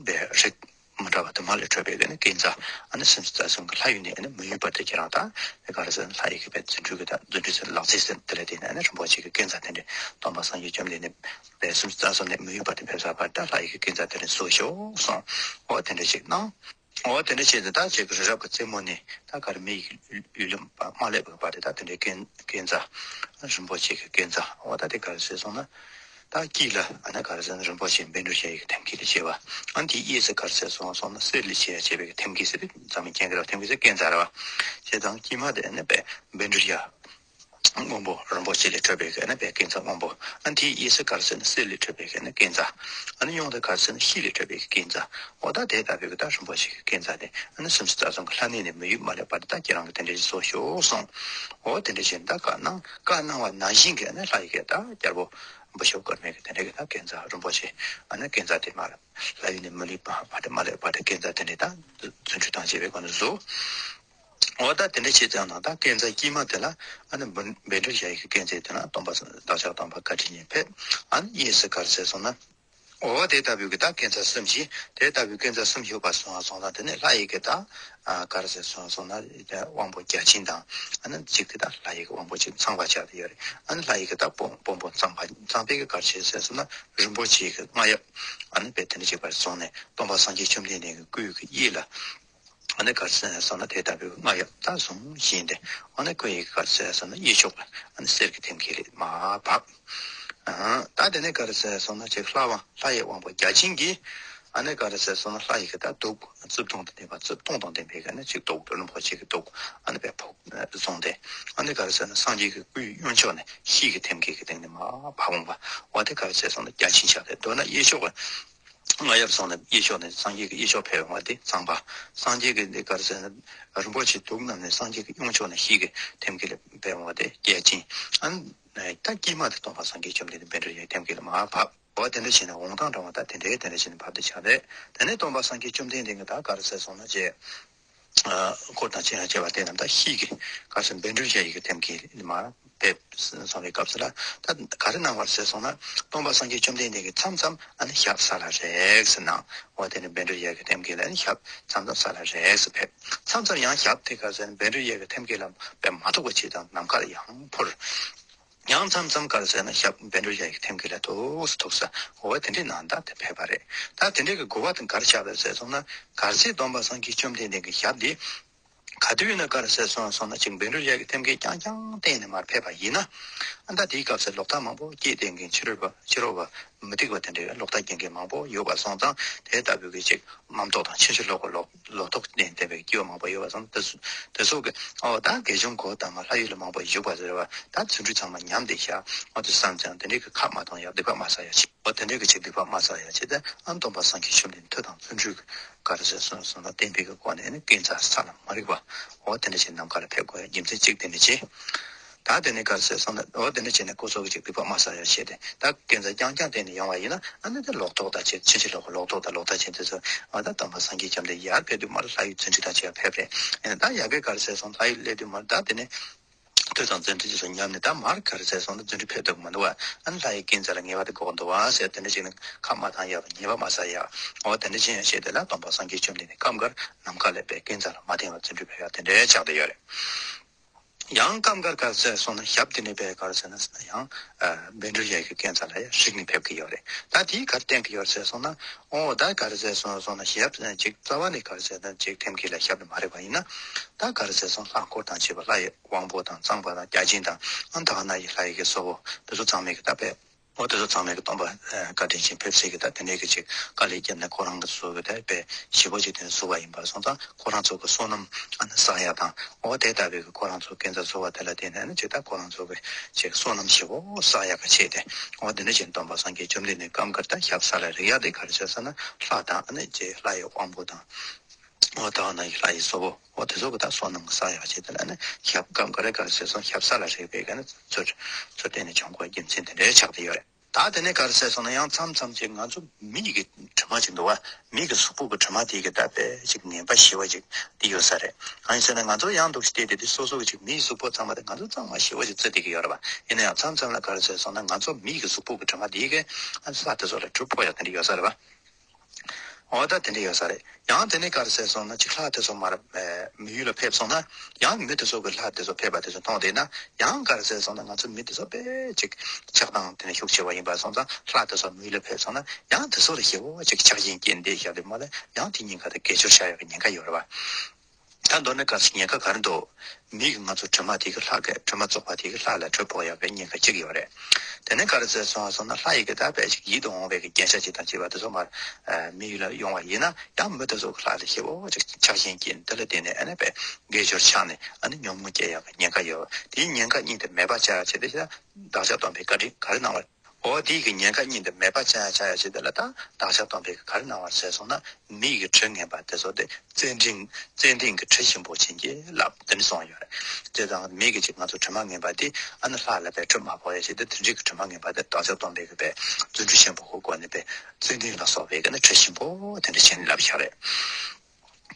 པའི་རིགས་མི་འདྲ་བ་དུ་མ་ལས་འཕྲོས་པའི་ནི་བསྐས་འཛེག་ཨ་ནི་སུམ་ཅུ་རྩ་གསུམ་གྱི་ལྷ་ཡུལ་ནས་ནི་མི་ཡུལ་བར་དུ་ཁྱེད་རང་དང་ག་རེ་ཟེར་ན་ལྷ་ཡི་གི་པའི་རྫུ་འཕྲུལ་གྱི་དང་རྫུ་འཕྲུལ་ཟེར་ལག་རྩལ་ཟེར་དེ་ལ་བརྟེན་ནས་ནི་རིན་པོ་ཆེ་གི་བསྐས་འཛེག་དེ་འདྲའི་སྟོན་པ་སངས་རྒྱས་བཅོམ་ལྡན་འདས་པའི་སུམ་ཅུ་རྩ་གསུམ་ནས་མི་ཡུལ་བར་དུ་ཕེབས་ས་བར་དུ་ལྷ་ཡི་གི་བསྐས་འཛེག་དེ་འདྲའི་བཟོ་ཤོག་གསུངས། འོ་དེ་འདྲ་ཞིག་གནང་། འོ་དེ་འདྲ་བྱས་ཏེ་ད་ཅིག་རི་རབ་ཀྱི་རྩེ་མོ་ནས་ད་ག་རེ་མི་ཡི་གཡུལ་ལམ་མ་སླེབས་པའི་བར་དུ་ད་དེ་འདྲའི་བསྐས་བསྐས་འཛེག་རིན་པོ་ཆེ་གི་བསྐས་འཛེག་འོ་ད་དེ་ག་རེ་ཟེར་སོང་ན། ད་དཀྱིལ་ལ་ཨ་ནི་ག་རེ་ཟེར་ན་རིན་པོ་ཆེ་བཻ་ཌཱུརྱ་ཡི་གི་ཐེམ་སྐས་ལས་བྱས་པ། ཨ་ནི་དེའི་གཡས་སུ་ག་རེ་ཟེར་སོང་སོང་ན་གསེར་ལས་བྱས་བྱས་པའི་གི་ཐེམ་སྐས་ཟེར་ཏེ་འཛམ་གླིང་སྐྱེ་འགྲོ་ཐེམ་སྐས་ཟེར་བསྐས་འཛེག་རེད་བ། བྱས་ཙང་དཀྱིལ་མ་དེ་ཨ་ནི་བཻ་ཌཱུརྱ། སྔོན་པོ་རིན་པོ་ཆེ་ལས་གྲུབ་པའི་གི་ནི་པའི་བསྐས་འཛེག་སྔོན་པོ། ཨ་ནི་དེའི་གཡས་སུ་ག་རེ་ཟེར་ན་གསེར་ལས་གྲུབ་པའི་གི་ནི་བསྐས་འཛེག་ཨ་ནི་གཡོན་དུ་ག་རེ་ཟེར་ན་ཤེལ་ལས་གྲུབ་པའི་གི་བསྐས་འཛེག་འོ་ད་དེ་ལྟ་བུའི་གི་ད་རིན་པོ་ཆེ་གི་བསྐས་འཛེག་དེ་ཨ་ནི་སུམ་ཅུ་རྩ་གསུམ་གི་ལྷ་གནས་ནས་མི་ཡུལ་མ་སླེབས་བར་དུ་ད་ཁྱེད་རང་གི་དེ་འདྲ་ཞིག་བཟོ་ཤོག་གསུངས། འོ་དེ་འདྲ་བྱས་ནས་ད་བཀའ་གནང་བཀའ་གནང་བ་ནང་བཞིན་གི་ནི་ལྷ་ཡི་གི་ད་རྒྱལ་པོ་འབུལ་ཆོག་ཀརྨའི་གི་དེ་འདྲ་གི་ད་བསྐས་འཛེག་རིན་པོ་ཆེ་ཨ་ནི་བསྐས་འཛེག་དེ་མ་ལྷ་ཡུལ་ནས་མི་ཡུལ་བར་དུ་མ་སླེབས་བར་དུ་བསྐས་འཛེག་དེ་འདྲ་ད་རྫུ་འཕྲུལ་དང་བཅས་པའི་སྒོ་ནས་བཟོ། འོ་ད་དེ་འདྲ་བྱས་ཙང་ན་ད་བསྐས་འཛེག་དཀྱིལ་མ་དེ་ལ་ཨ་ནི་བཻ་ཌཱུརྱ་ཡི་གི་བསྐས་འཛེག་དེ་ལ་སྟོན་པ་བདག་ཅག་སྟོན་པ་བཀའ་དྲིན་ཅན་ཕེབས། ཨ་ནི་གཡས་སུ་ག་རེ་ཟེར་སོང་ན། འོ་དེ་ལྟ་བུའི་གི་ད་བསྐས་འཛེག་གསུམ་བཞི་དེ་ལྟ་བུའི་བསྐས་འཛེག་གསུམ་ཡོད་པ་སོང་བ་སོང་ན་དེ་ནས་ལྷ་ཡི་གི་ད་ག་རེ་ཟེར་སོང་སོང་ན་དབང་པོ་བརྒྱ་བྱིན་དང་ཨ་ནི་གཅིག་དེ་ད་ལྷ་ཡི་གི་དབང་པོ་གཅིག་ཚངས་པ་ཆགས་བསྡད་ཡོད་རེད། ཨ་ནི་ལྷ་ཡི་གི་ད་དཔོན་དཔོན་པོ་གཙང་པ་གཙང་པའི་གི་ག་རེ་བྱས་ཟེར་སོང་ན་རིན་པོ་ཆེའི་གི་རྔ་ཡབ་ཨ་ནི་དཔེ་དེ་འདྲ་ཅིག་པར་སོང་ནས་སྟོན་པ་སངས་རྒྱས་བཅོམ་ལྡན་འདས་ཀྱི་སྐུའི་གི་གཡས་ལ། ཨ་ནི་ག་རེ་ཟེར་ན་དེ་ལྟ་བུའི་རྔ་ཡབ་ད་བཟུང་བཞིན་ཏེ། ཨ་ནི་ཁོ་ཡི་ག་རེ་ཟེར་ན་གཡས་ཕྱོགས་ལ་ཨ་ནི་གསེར་གྱི་ཐེམ་སྐས་ལས་མར་བབས། ཨ་ད་དེ་ནས་ག་རེ་ཟེར་སོང་ན་ཅིག་ལྷ་དབང་ལྷ་ཡི་དབང་པོ་བརྒྱ་བྱིན་གྱིས་ཨ་ནི་ག་རེ་ཟེར་སོང་ན་ལྷ་ཡི་གི་ད་གདུགས་རྩིབས་སྟོང་དང་ལྡན་པ་རྩིབས་སྟོང་དང་ལྡན་པའི་ག་ནི་ཅིག་གདུགས་རིན་པོ་ཆེ་གི་གདུགས་ཨ་ནི་དཔེ་ཕོག་བཟུང་སྟེ། ཨ་ནི་ག་རེ་ཟེར་ན་སངས་རྒྱས་ཀྱི་སྐུའི་གཡོན་ཕྱོགས་ནས་ཤེལ་གྱི་ཐེམ་སྐས་ཀྱི་སྟེང་ནས་མར་བབས་འོང་བ། འོ་དེ་ག་རེ་ཟེར་སོང་ན་བརྒྱ་བྱིན་ཆགས་ཏེ། མདོར་ན་གཡས་ཕྱོགས་ལ། རྔ་ཡབ་སོང་ནས་གཡས་ཕྱོགས་ནས་སངས་རྒྱས་ཀྱི་གཡས་ཕྱོགས་ཕེབས་འོང་བ་དེ་གཙང་པ། སངས་རྒྱས་ཀྱི་འདི་ག་རེ་ཟེར་ན། རིན་པོ་ཆེ་གདུགས་རྣམས་ནས་སངས་རྒྱས་ཀྱི་གཡོན་ཕྱོགས་ནས་ཤེལ་གྱི་ཐེམ་སྐས་ལས་ཕེབས་འོང་བ་དེ་བརྒྱ་བྱིན། ཨ་ནི་ད་དཀྱིལ་མ་དེ་སྟོན་པ་སངས་རྒྱས་བཅོམ་ལྡན་འདས་བཻ་ཌཱུརྱ་ཡི་ཐེམ་སྐས་ལས་མར་བབས། འོ་དེ་འདྲ་བྱས་ནས་འོང་སྟངས་འདྲ་བ་ད་དེ་འདྲའི་དེ་འདྲ་བྱས་ནས་བབས་ཏེ་ཆགས་རེད། དེ་ནས་སྟོན་པ་སངས་རྒྱས་བཅོམ་ལྡན་འདས་ཀྱིས་ད་ག་རེ་ཟེར་སོང་ན་བྱས། འཁོར་དང་བཅས་པ་བཅས་པ་དེ་རྣམས་ད་ཤེལ་གྱི་ག་རེ་ཟེར་བཻ་ཌཱུརྱ་ཡི་གི་ཐེམ་སྐས་ལས་མར། ཕེབས་སོང་བའི་སྐབས་སུ་ལ། ད་ག་རེ་གནང་བ་རེད་ཟེར་སོང་ན། སྟོན་པ་སངས་རྒྱས་བཅོམ་ལྡན་འདས་ཀྱིས་མཚམས་མཚམས་ཨ་ནི་ཞབས་ས་ལ་རེག་ཟེར་གནང་། འོ་དེ་ནི་བཻ་ཌཱུརྱ་གི་ཐེམ་སྐས་ལ་ཨ་ནི་ཞབས་མཚམས་མཚམས་ས་ལ་རེག་ཟེར་ཕེབས། མཚམས་མཚམས་ཡང་ཞབས་དེ་ག་ཟེར་ན་བཻ་ཌཱུརྱ་གི་ཐེམ་སྐས་ལ་དཔེ་མ་ཐུག་པ་ཅིག་དང་ནམ་མཁའ་ལ་ཡང་འཕུར། ཡང་མཚམས་མཚམས་ག་རེ་ཟེར་ན་ཞབས་བཻ་ཌཱུརྱ་གི་ཐེམ་སྐས་ལ་ཐུག་སུ་ཐུག་ས། འོ་དེ་འདྲའི་ནང་ད་དེ་ཕེབས་པ་རེད། ད་དེ་འདྲའི་གི་དགོས་པ་དང་ག་རེ་ཆགས་པ་རེད་ཟེར་སོང་ན། གལ་སྲིད་སྟོན་པ་སངས་རྒྱས་བཅོམ་ལྡན་འདས་ཀྱི་ཞབས་འདི་ག་དུས་ཡིན་ན་ག་རེ་ཟེར་སོང་སོང་ན། ཅིག་བཻ་ཌཱུརྱ་གི་ཐེམ་སྐས་རྐྱང་རྐྱང་བསྟན་ནས་མར་ཕེབས་པ་ཡིན་ན། ཨ་ད་དེའི་སྐབས་སུ་ལོག་ལྟ་མང་པོ་སྐྱེས་བསྡད་མཁན་ཕྱི་རོལ་པ་ཕྱི་རོལ་པ་མུ་སྟེགས་པ་དེ་འདྲའི་ལོག་ལྟ་སྐྱེ་མཁན་མང་པོ་ཡོད་པ་སོང་ཙང་། དེ་ལྟ་བུའི་གི་ཅིག་རྣམ་རྟོག་དང་ཕྱིན་ཅི་ལོག་གི་ལོག་ལོག་རྟོག་ལྡན་ལྡན་པའི་སྐྱེ་བོ་མང་པོ་ཡོད་པ་སོང་། དེ་ཚོ་དེ་ཚོ་གི་ཨོ་ད་དགེ་སྦྱོང་གོ་དང་མ་ལྷ་ཡུལ་ལ་མང་པོ་བཞུགས་པ་ཟེར་བ། ད་རྫུ་འཕྲུལ་ཚང་མ་ཉམས་བསྡད་ཤག་འོ་དེ་བསམ་ཙང་དེ་འདྲའི་གི་ཁ་མ་གཏོང་ཡག་སྡིག་པ་མ་བསགས་ཡག་ཅིག་འོ་དེ་འདྲའི་གི་ཅིག་སྡིག་པ་མ་བསགས་ཡག་ཅིག་ད་ཨ་སྟོན་པ་སངས་རྒྱས་བཅོམ་ལྡན་མཐུ་དང་བརྩོན་འགྲུས་ག་རེ་ཟེར་སོང་སོང་ན་བསྟན་པའི་གི་སྒོ་ནས་ནི་སྐས་འཛེགས་ས་ལ་མ་རིག་པ། འོ་དེ་འདྲ་ཅིག་ནམ་མཁའ་ལ་ཕེབས་དགོས་ཡ་རྒྱུ་མཚན་གཅིག་དེ་འདྲ་ཅིག་ད་དེ་ནས་ག་རེ་ཟེར་སོང་ན། འོ་དེ་འདྲ་བྱས་ནས་སྐུ་གཟུགས་ཀྱི་སྡིག་པ་མ་བསགས་ཡ་བྱས་ཏེ། ད་སྐས་འཛེགས་རྐྱང་རྐྱང་བསྟན་ནས་ཡོང་བ་ཡིན་ན། ཨ་ནི་དེ་ལོག་རྟོག་དང་བྱེད་ཕྱིན་ཅི་ལོག་གི་ལོག་རྟོག་དང་ལོག་ལྟ་བྱེད་དེ་ཚོ། ཨ་ད་སྟོན་པ་སངས་རྒྱས་བཅོམ་ལྡན་ཡར་ཕེབས་དུས་མར་ལྷ་ཡུལ་རྫུ་འཕྲུལ་དང་བཅས་པ་ཕེབས་རེད། ཨ་ནི་ད་ཡ་གི་ག་རེ་ཟེར་སོང་། ལྷ་ཡུལ་སླེབས་དུས་མར་ད་དེ་ནས་མཐུ་དང་བརྩོན་འགྲུས་ཀྱི་ཚོ་ཉམས་ནས་ད་མར་ག་རེ་ཟེར་སོང་ན་རྫུ་འཕྲུལ་ཕེབས་ཐུབ་ཀྱི་མི་འདུག་བ། ཨ་ནི་ལྷ་ཡི་སྐས་འཛེགས་ལ་ངེས་པར་དུ་དགོས་ཀྱི་འདུག་བ་ཟེར། དེ་འདྲ་བྱས་ནས་ཁ་མ་གཏོང་ཡ་དང་ཉེས་པ་མ་བསགས་ཡ། འོ་དེ་འདྲ་བྱས་ཡ་བྱས་དེ་ལ་སྟོན་པ་སངས་རྒྱས་བཅོམ་ལྡན་འདས་སྐབས་འགར་ནམ་མཁའ་ལ་དཔེ་སྐས་འཛེགས་ལ་མ་བརྟེན་པར་རྫུ་འཕྲུལ་ཕེབས་ཡ་དེ་འདྲ་ཆགས་བསྡད་ཡོད་རེད། ཡང་སྐབས་འགར་ག་རེ་ཟེར་སོང་ན། ཞབས་དེ་ནས་དཔེ་ག་རེ་ཟེར་ན་ཡང་ཨ་བཻ་ཌཱུརྱ་གི་སྐས་འཛེགས་ལ་ཡང་རིག་ནས་ཕེབས་ཀྱི་ཡོད་རེད། ད་དེའི་ག་རེ་བསྟན་གྱི་ཡོད་ཟེར་སོང་ན། ཨོ་ད་ག་རེ་ཟེར་སོང་སོང་ན། ཞབས་ཅིག་རྩ་བ་ནས་ག་རེ་ཟེར་ན་ཅིག་ཐེམ་སྐས་ལ་ཞབས་དེ་མ་རེག་པ་ཡིན་ན། ད་ག་རེ་ཟེར་སོང་། ལྷ་འཁོར་དང་བཅས་པ་ལྷ་ཡི་དབང་པོ་དང་གཙང་པ་དང་བརྒྱ་བྱིན་དང་། ཨ་ད་ག་ན་ཡི་ལྷ་ཡི་གི་གཙོ་བོ་དེ་ཚོ་ཚང་མས་གི་ད་དཔེ། ཨོ་དེ་ཚོ་ཚང་མས་གི་སྟོན་པ་ཨ་བཀའ་དྲིན་ཅན་ཕེབས་སའི་གི་ད་དེ་འདྲའི་གི་ཅིག་དཀའ་ལས་བརྒྱབ་ནས་ཁོ་རང་གི་ཚོ་གི་ད་དཔེ་ཞེ་པོ་ཅིག་དེ་ནས་བཟོ་བ་ཡིན་པ་སོང་ཙང་། ཁོ་རང་ཚོ་གི་བསོད་ནམས་ཨ་ནི་བསགས་ཡ་དང་། ཨོ་དེ་ལྟ་བུའི་གི་ཁོ་རང་ཚོ་སྐས་འཛེགས་བཟོ་བ་དེ་ལ་བརྟེན་ནས་ཨ་ནི་ཅིག་ད་ཁོ་རང་ཚོ་གི་ཅིག་བསོད་ནམས་ཞེ་པོ་བསགས་ཡ་ག་བྱས་ཏེ། ཨོ་དེ་འདྲ་བྱས་ནས་སྟོན་པ་སངས་རྒྱས་བཅོམ་ལྡན་འདས་སྐབས་འགར་ད་ཞབས་ས་ལ་རེག་ཡ་དེ་ག་རེ་བྱས་ཟེར་ན། ལྷ་དང་ཨ་ནི་ཅིག་ལྷ་ཡི་དབང་པོ་དང་། ཨོ་ད་ག་ན་ཡི་ལྷ་ཡི་གཙོ་བོ། ཨོ་དེ་ཚོ་གི་ད་བསོད་ནམས་གི་བསགས་ཡ་བྱས་དེ་ལ་ནི་ཞབས་སྐབས་འགར་ག་རེ་ཟེར་སོང་། ཞབས་ས་ལ་རེག་པའི་ག་ནི་ཚུར་ཚུར་བསྟན་ནས་བྱུང་དགོས་རྒྱུ་མཚན་དེ་འདྲའི་ཆགས་བསྡད་ཡོད་རེད། ད་དེ་ནས་ག་རེ་ཟེར་སོང་ན། ཡང་མཚམས་མཚམས་ཅིག་ང་ཚོ་མི་ཡི་གི་དྲི་མ་ཅིག་འདུག་བ། མི་གི་གཟུགས་པོ་གི་དྲི་མ་དེ་གི་ད་དཔེ་ཅིག་ངན་པ་ཞེ་པོ་ཅིག་དེ་ཡོད་ས་རེད། གང་ཡིན་ཟེར་ན་ང་ཚོ་ཡང་འདུག་བལྟས་ཏེ་དེ་སོ་སོ་གི་ཅིག་མི་ཡི་གཟུགས་པོ་ཚང་མ་དེ་ང་ཚོ་གཙང་མ་ཞེ་པོ་ཅིག་བརྩི་བསྡད་ཀྱི་ཡོད་རེད་བ། ཡིན་ན་ཡང་མཚམས་མཚམས་ལ་ག་རེ་ཟེར་སོང་ན། ང་ཚོ་མི་ཡི་གི་གཟུགས་པོ་གི་དྲི་མ་དེ་གི་ཨ་ལྷ་དེ་ཚོ་ལ་གྲོད་ཕོག་ཡག་དེ་འདྲ་ཡོད་ས་རེད་བ། འོ་ད་དེ་འདྲ་ཡོད་ས་རེད། ཡང་དེ་ནས་ག་རེ་ཟེར་སོང་ན། ཅིག་ལྷ་དེ་ཚོ་མར་ཨེ་མི་ཡུལ་ལ་ཕེབས་སོང་ན། ཡང་མི་དེ་ཚོ་གི་ལྷ་དེ་ཚོ་ཕེབས་པ་དེ་ཚོ་མཐོང་བསྡད་ན། ཡང་ག་རེ་ཟེར་སོང་ན། ང་ཚོ་མི་དེ་ཚོ་དཔེ་ཅིག་ཆགས་སྡང་དེ་ནས་ཤུགས་ཆེ་བ་ཡིན་པ་སོང་ཙང་། ལྷ་དེ་ཚོ་མི་ཡུལ་ལ་ཕེབས་སོང་ན། ཡང་དེ་ཚོ་ལ་ཞེ་པོ་ཅིག་ཆགས་ཞེན་སྐྱེས་བསྡད་བཞག་དེ་མ་ལ། ཡང་དེ་ཉེན་ཁ་དེ་དགེ་སྦྱོར་བྱ་ཡག་གི་ཉེན་ཁ་ཡོད་རེད་བ། ད་མདོར་ན་གལ་སྲིད་ཉེན་ཁ་ག་རེ་འདུག་མི་གི་ང་ཚོ་དྲི་མ་དེ་གི་ལྷ་གི་དྲི་མ་བཙོག་པ་དེ་གི་ལྷ་ལ་གྲོད་ཕོག་ཡག་གི་ཉེན་ཁ་གཅིག་ཡོད་རེད། དེ་ནས་ག་རེ་ཟེར་སོང་སོང་ན། ལྷ་ཡི་གི་ད་དཔེ་ཅིག་ཡིད་དུ་འོང་བའི་གི་རྒྱན་ཆ་ཅིག་དང་བཅས་པ་དེ་ཚོ་མར་ཨ་མི་ཡུལ་ལ་ཡོང་བ་ཡིན་ན། ཡང་མི་དེ་ཚོ་གི་ལྷ་ལ་ཞེ་པོ་ཅིག་ཆགས་ཞེན་སྐྱེས་ནས། དེ་ལ་བརྟེན་ནས་ཨ་ནི་དཔེ་དགེ་སྦྱོར་ཆག་ནས་ཨ་ནི་ཉོན་མོངས་སྐྱེ་ཡག་གི་ཉེན་ཁ་ཡོད། དེའི་ཉེན་ཁ་གཉིས་དེ་མེད་པ་བྱ་ཡག་ཆེད་དུ་བདག་ཅག་སྟོན་པའི་བཀའ་དྲིན་ག་རེ་གནང་བ། འོ་དེའི་གི་ཉེན་ཁ་གཉིས་དེ་མེད་པ་བྱ་ཡག་བྱ་ཡག་ཆེད་དུ་ལ། ད་བདག་ཅག་སྟོན་པའི་གི་ག་རེ་གནང་བ་ཟེར་སོང་ན། མི་ཡི་གི་དྲི་ངན་པ་དེ་ཚོ་དེ་ཙན་དན་ཙན་དན་གྱི་དྲི་ཞིམ་པོ་བྱིན་གྱིས་བརླབས། དེ་ནས་གསུངས་ཡོད་རེད། དེ་དང་མི་གི་ཅིག་ང་ཚོ་དྲི་མ་ངན་པ་དེ་ཨ་ནི་ལྷ་ལ་དཔེ་གྲོད་མ་ཕོག་ཡ་ཞིག་དེ། དེ་འདྲའི་གི་དྲི་མ་ངན་པ་དེ་བདག་ཅག་སྟོན་པའི་གི་དཔེ་རྫུ་འཕྲུལ་ཆེན་པོ་གི་སྒོ་ནས་དཔེ་ཙན་དན་ལ་སོགས་པའི་གི་ནི་དྲི་ཞིམ་པོ་དེ་འདྲ་བྱིན་བརླབས་བཞག་རེད།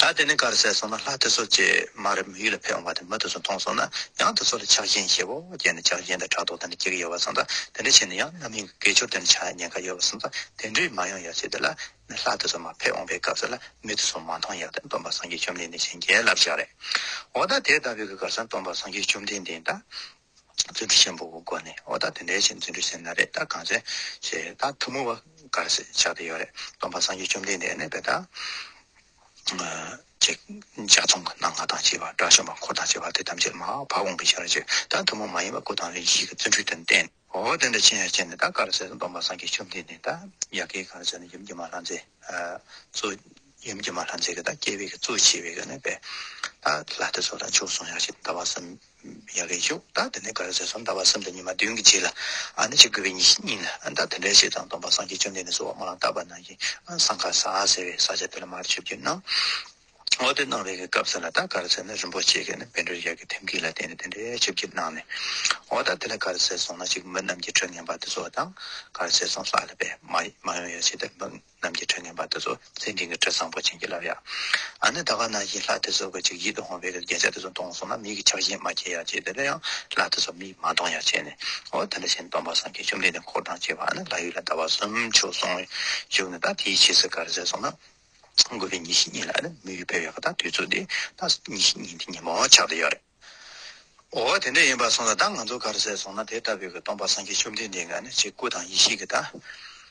ད་དེ་ནས་ག་རེ་ཟེར་སོང་ན། ལྷ་དེ་ཚོ་ཅིག་མར་མི་ཡུལ་ལ་ཕེབས་འོང་བ་དེ་མི་དེ་ཚོ་མཐོང་སོང་ན། ཡང་དེ་ཚོ་ལ་ཆགས་ཞེན་ཞེ་པོ་སྐྱེས་ནས་ཆགས་ཞེན་དང་ཕྲག་དོག་དེ་འདྲ་སྐྱེ་གི་ཡོད་པ་སོང་ཙང་། དེ་འདྲ་བྱས་ནས་ཡང་རྣམ་སྨིན་གྱི་དགེ་སྦྱོར་དེ་འདྲ་ཆག་ཉེན་ཁ་ཡོད་པ་སོང་ཙང་། དེ་འདྲའི་མ་ཡོང་ཡ་ཆེད་དུ་ལ། ནི་ལྷ་དེ་ཚོ་མར་ཕེབས་འོང་བའི་སྐབས་སུ་ལ་མི་དེ་ཚོ་མ་མཐོང་ཡག་དེ་སྟོན་པ་སངས་རྒྱས་བཅོམ་ལྡན་འདས་བྱིན་གྱིས་བརླབས་བཞག་རེད། འོ་ད་དེ་ལྟ་བུའི་གི་ག་རེ་ཟེར་ན། སྟོན་པ་སངས་རྒྱས་བཅོམ་ལྡན་འདས་ད་རྫུ་འཕྲུལ་ཆེན་པོ་གི་སྒོ་ནས། འོ་ད་དེ་འདྲའི་ཞིག་རྫུ་འཕྲུལ་ཟེར་ན་རེད། ད་གང་ཟེར་ཞེས་ད་ཐུན་མོང་བ་ག་རེ་ཟེར་ཆགས་བསྡད་ཡོད་རེད། སྟོན་པ་སངས་རྒྱས་བཅོམ་ལྡན་འདས་ནི་དཔེ་ད་ཅིག་འཇའ་ཚོན་གྱི་སྣང་ང་དང་བཅས་པ། དགྲ་བཅོམ་པ་འཁོར་དང་བཅས་པ་དེ་ཐམས་ཅད་མར་ཕབ་འོང་གི་ཤར་ཅིག། ད་ཐུན་མོང་མ་ཡིན་པ་སྐུ་དང་རིགས་བཞི་གི་རྫུ་འཕྲུལ་དེ་བསྟན། འོ་དེ་འདྲ་ཕྱིན་ཡ་བྱས་ནས་ད་ག་རེ་ཟེར་ན། སྟོན་པ་སངས་རྒྱས་བཅོམ་ལྡན་འདས་ད་ཡ་གི་ག་རེ་ཟེར་ན། ཡུམ་སྒྱུ་མ་ལྷ་མཛེས་ཨ་གཙོ། ཡུམ་སྒྱུ་མ་ལྷ་མཛེས་ཀྱི་ད་སྐྱེ་བའི་གི་གཙོ་བྱས་པའི་གི་ནི་དཔེ་ད་ལྷ་དེ་ཚོ་ལ་མཆོག་གསུང་ཡ་ཞིག་ཟླ་བ་གསུམ་ཡ་གི་བཞུགས། ད་དེ་ནས་ག་རེ་ཟེར་སོང་། ཟླ་བ་གསུམ་དང་ཉི་མ་བདུན་གྱི་རྗེས་ལ་ཨ་ནི་ཅིག་དགུ་པའི་ཉི་ཤུ་གཉིས་ལ་ཨ་ད་དེ་འདྲ་ཞིག་དང་། སྟོན་པ་སངས་རྒྱས་བཅོམ་ལྡན་འདས་གསོལ་བ་སྨོན་ལམ་བཏབ་པ་ནང་བཞིན་ཨ་སང་ཀ་ས་ཟེར་བའི་ས་ཆ་དེ་ལ་མར་ཆིབས་བསྒྱུར་གནང་། འོ་དེ་གནང་བའི་གི་སྐབས་སུ་ལ་ད་ག་རེ་ཟེར་ན་རིན་པོ་ཆེ་གི་ནི་བཻ་ཌཱུརྱ་གི་ཐེམ་སྐས་ལ་བརྟེན་ནས་དེ་འདྲའི་ཆིབས་བསྒྱུར་གནང་ནས། འོ་ད་དེ་ལ་ག་རེ་ཟེར་སོང་ན་ཅིག་མི་རྣམས་ཀྱི་ཁྲི་ངན་པ་དེ་ཚོ་དང་ག་རེ་ཟེར་སོང་ལྷ་ལ་དཔེ་མ་མ་ཡོང་ཡ་ཆེད་དུ་མི་རྣམས་ཀྱི་ཁྲི་ངན་པ་དེ་ཚོ་ཚེ་འདི་གི་ཁྲི་བཟང་པོ་ཅན་གྱི་ལབ་ཡ། ཨ་ནི་ད་ག་ནང་བཞིན་ལྷ་དེ་ཚོ་གི་ཅིག་ཡིད་དུ་འོང་བའི་གི་རྒྱན་ཆ་དེ་ཚོ་གཏོང་སོང་ན་མི་གི་ཆགས་ཞེན་མ་སྐྱེ་ཡ་ཆེད་དུ་ལ་ཡང་ལྷ་དེ་ཚོ་མིས་མ་མཐོང་ཡ་བྱས་ནས། འོ་དེ་འདྲ་བྱས་ནས་སྟོན་པ་སངས་རྒྱས་བཅོམ་ལྡན་འདས་འཁོར་དང་བཅས་པ་ཨ་ནི་ལྷ་ཡུལ་ལ་ཟླ་བ་གསུམ་ཆོས་གསུངས་བཞུགས་ནས། ད་དེའི་རྗེས་སུ་ག་རེ་ཟེར་སོང་ན། དགུ་པའི་ཉི་ཤུ་གཉིས་ལ་ནི་མི་ཡུལ་ཕེབས་ཡག་གི་ད་དུས་ཚོད་དེ་ད་ཉི་ཤུ་གཉིས་དེ་ཉིན་མོ་ཆགས་བསྡད་ཡོད་རེད། འོ་དེ་འདྲ་ཡིན་པ་སོང་ཙང་ད་ང་ཚོ་ག་རེ་ཟེར་སོང་ན། དེ་ལྟ་བུའི་གི་སྟོན་པ་སངས་རྒྱས་བཅོམ་ལྡན་འདས་ཀྱི་ནི་ཅིག་སྐུ་དང་ཡེ་ཤེས་ཀྱི་ད་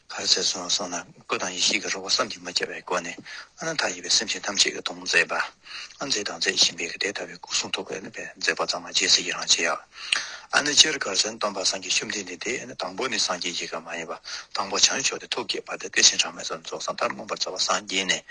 ག་རེ་ཟེར་སོང་སོང་ན། སྐུ་དང་ཡེ་ཤེས་ཀྱི་རོལ་པ་བསམ་གྱིས་མི་ཁྱབ་པའི་སྒོ་ནས་ཨ་ནི་མཐའ་ཡས་པའི་སེམས་ཅན་ཐམས་ཅད་ཀྱི་དོན་མཛད་པ། ཨ་མཛད་དང་མཛད་བཞིན་པའི་གི་དེ་ལྟ་བུའི་སྐུ་གསུང་ཐུགས་ཀྱི་ནི་པའི་མཛད་པ་ཚང་མ་རྗེས་སུ་ཡི་རང་བྱེད་ཡག་ཨ་ནི་སྤྱིར་ག་རེ་ཟེར་ན་སྟོན་པ་སངས་རྒྱས་བཅོམ་ལྡན་འདས་དེ་ནི་དང་པོ་ནས་སངས་རྒྱས་ཀྱི་ག་མ་ཡིན་པ། དང་པོ་བྱང་ཆུབ་མཆོག་ཏུ་ཐུགས་བསྐྱེད་པ་དེ་སྐད་ཅིག་གྲངས་མེད་ཙམ་རྫོགས་སངས་མཐར་མངོན་པར་རྫོགས་པར་སངས་རྒྱས་ནས།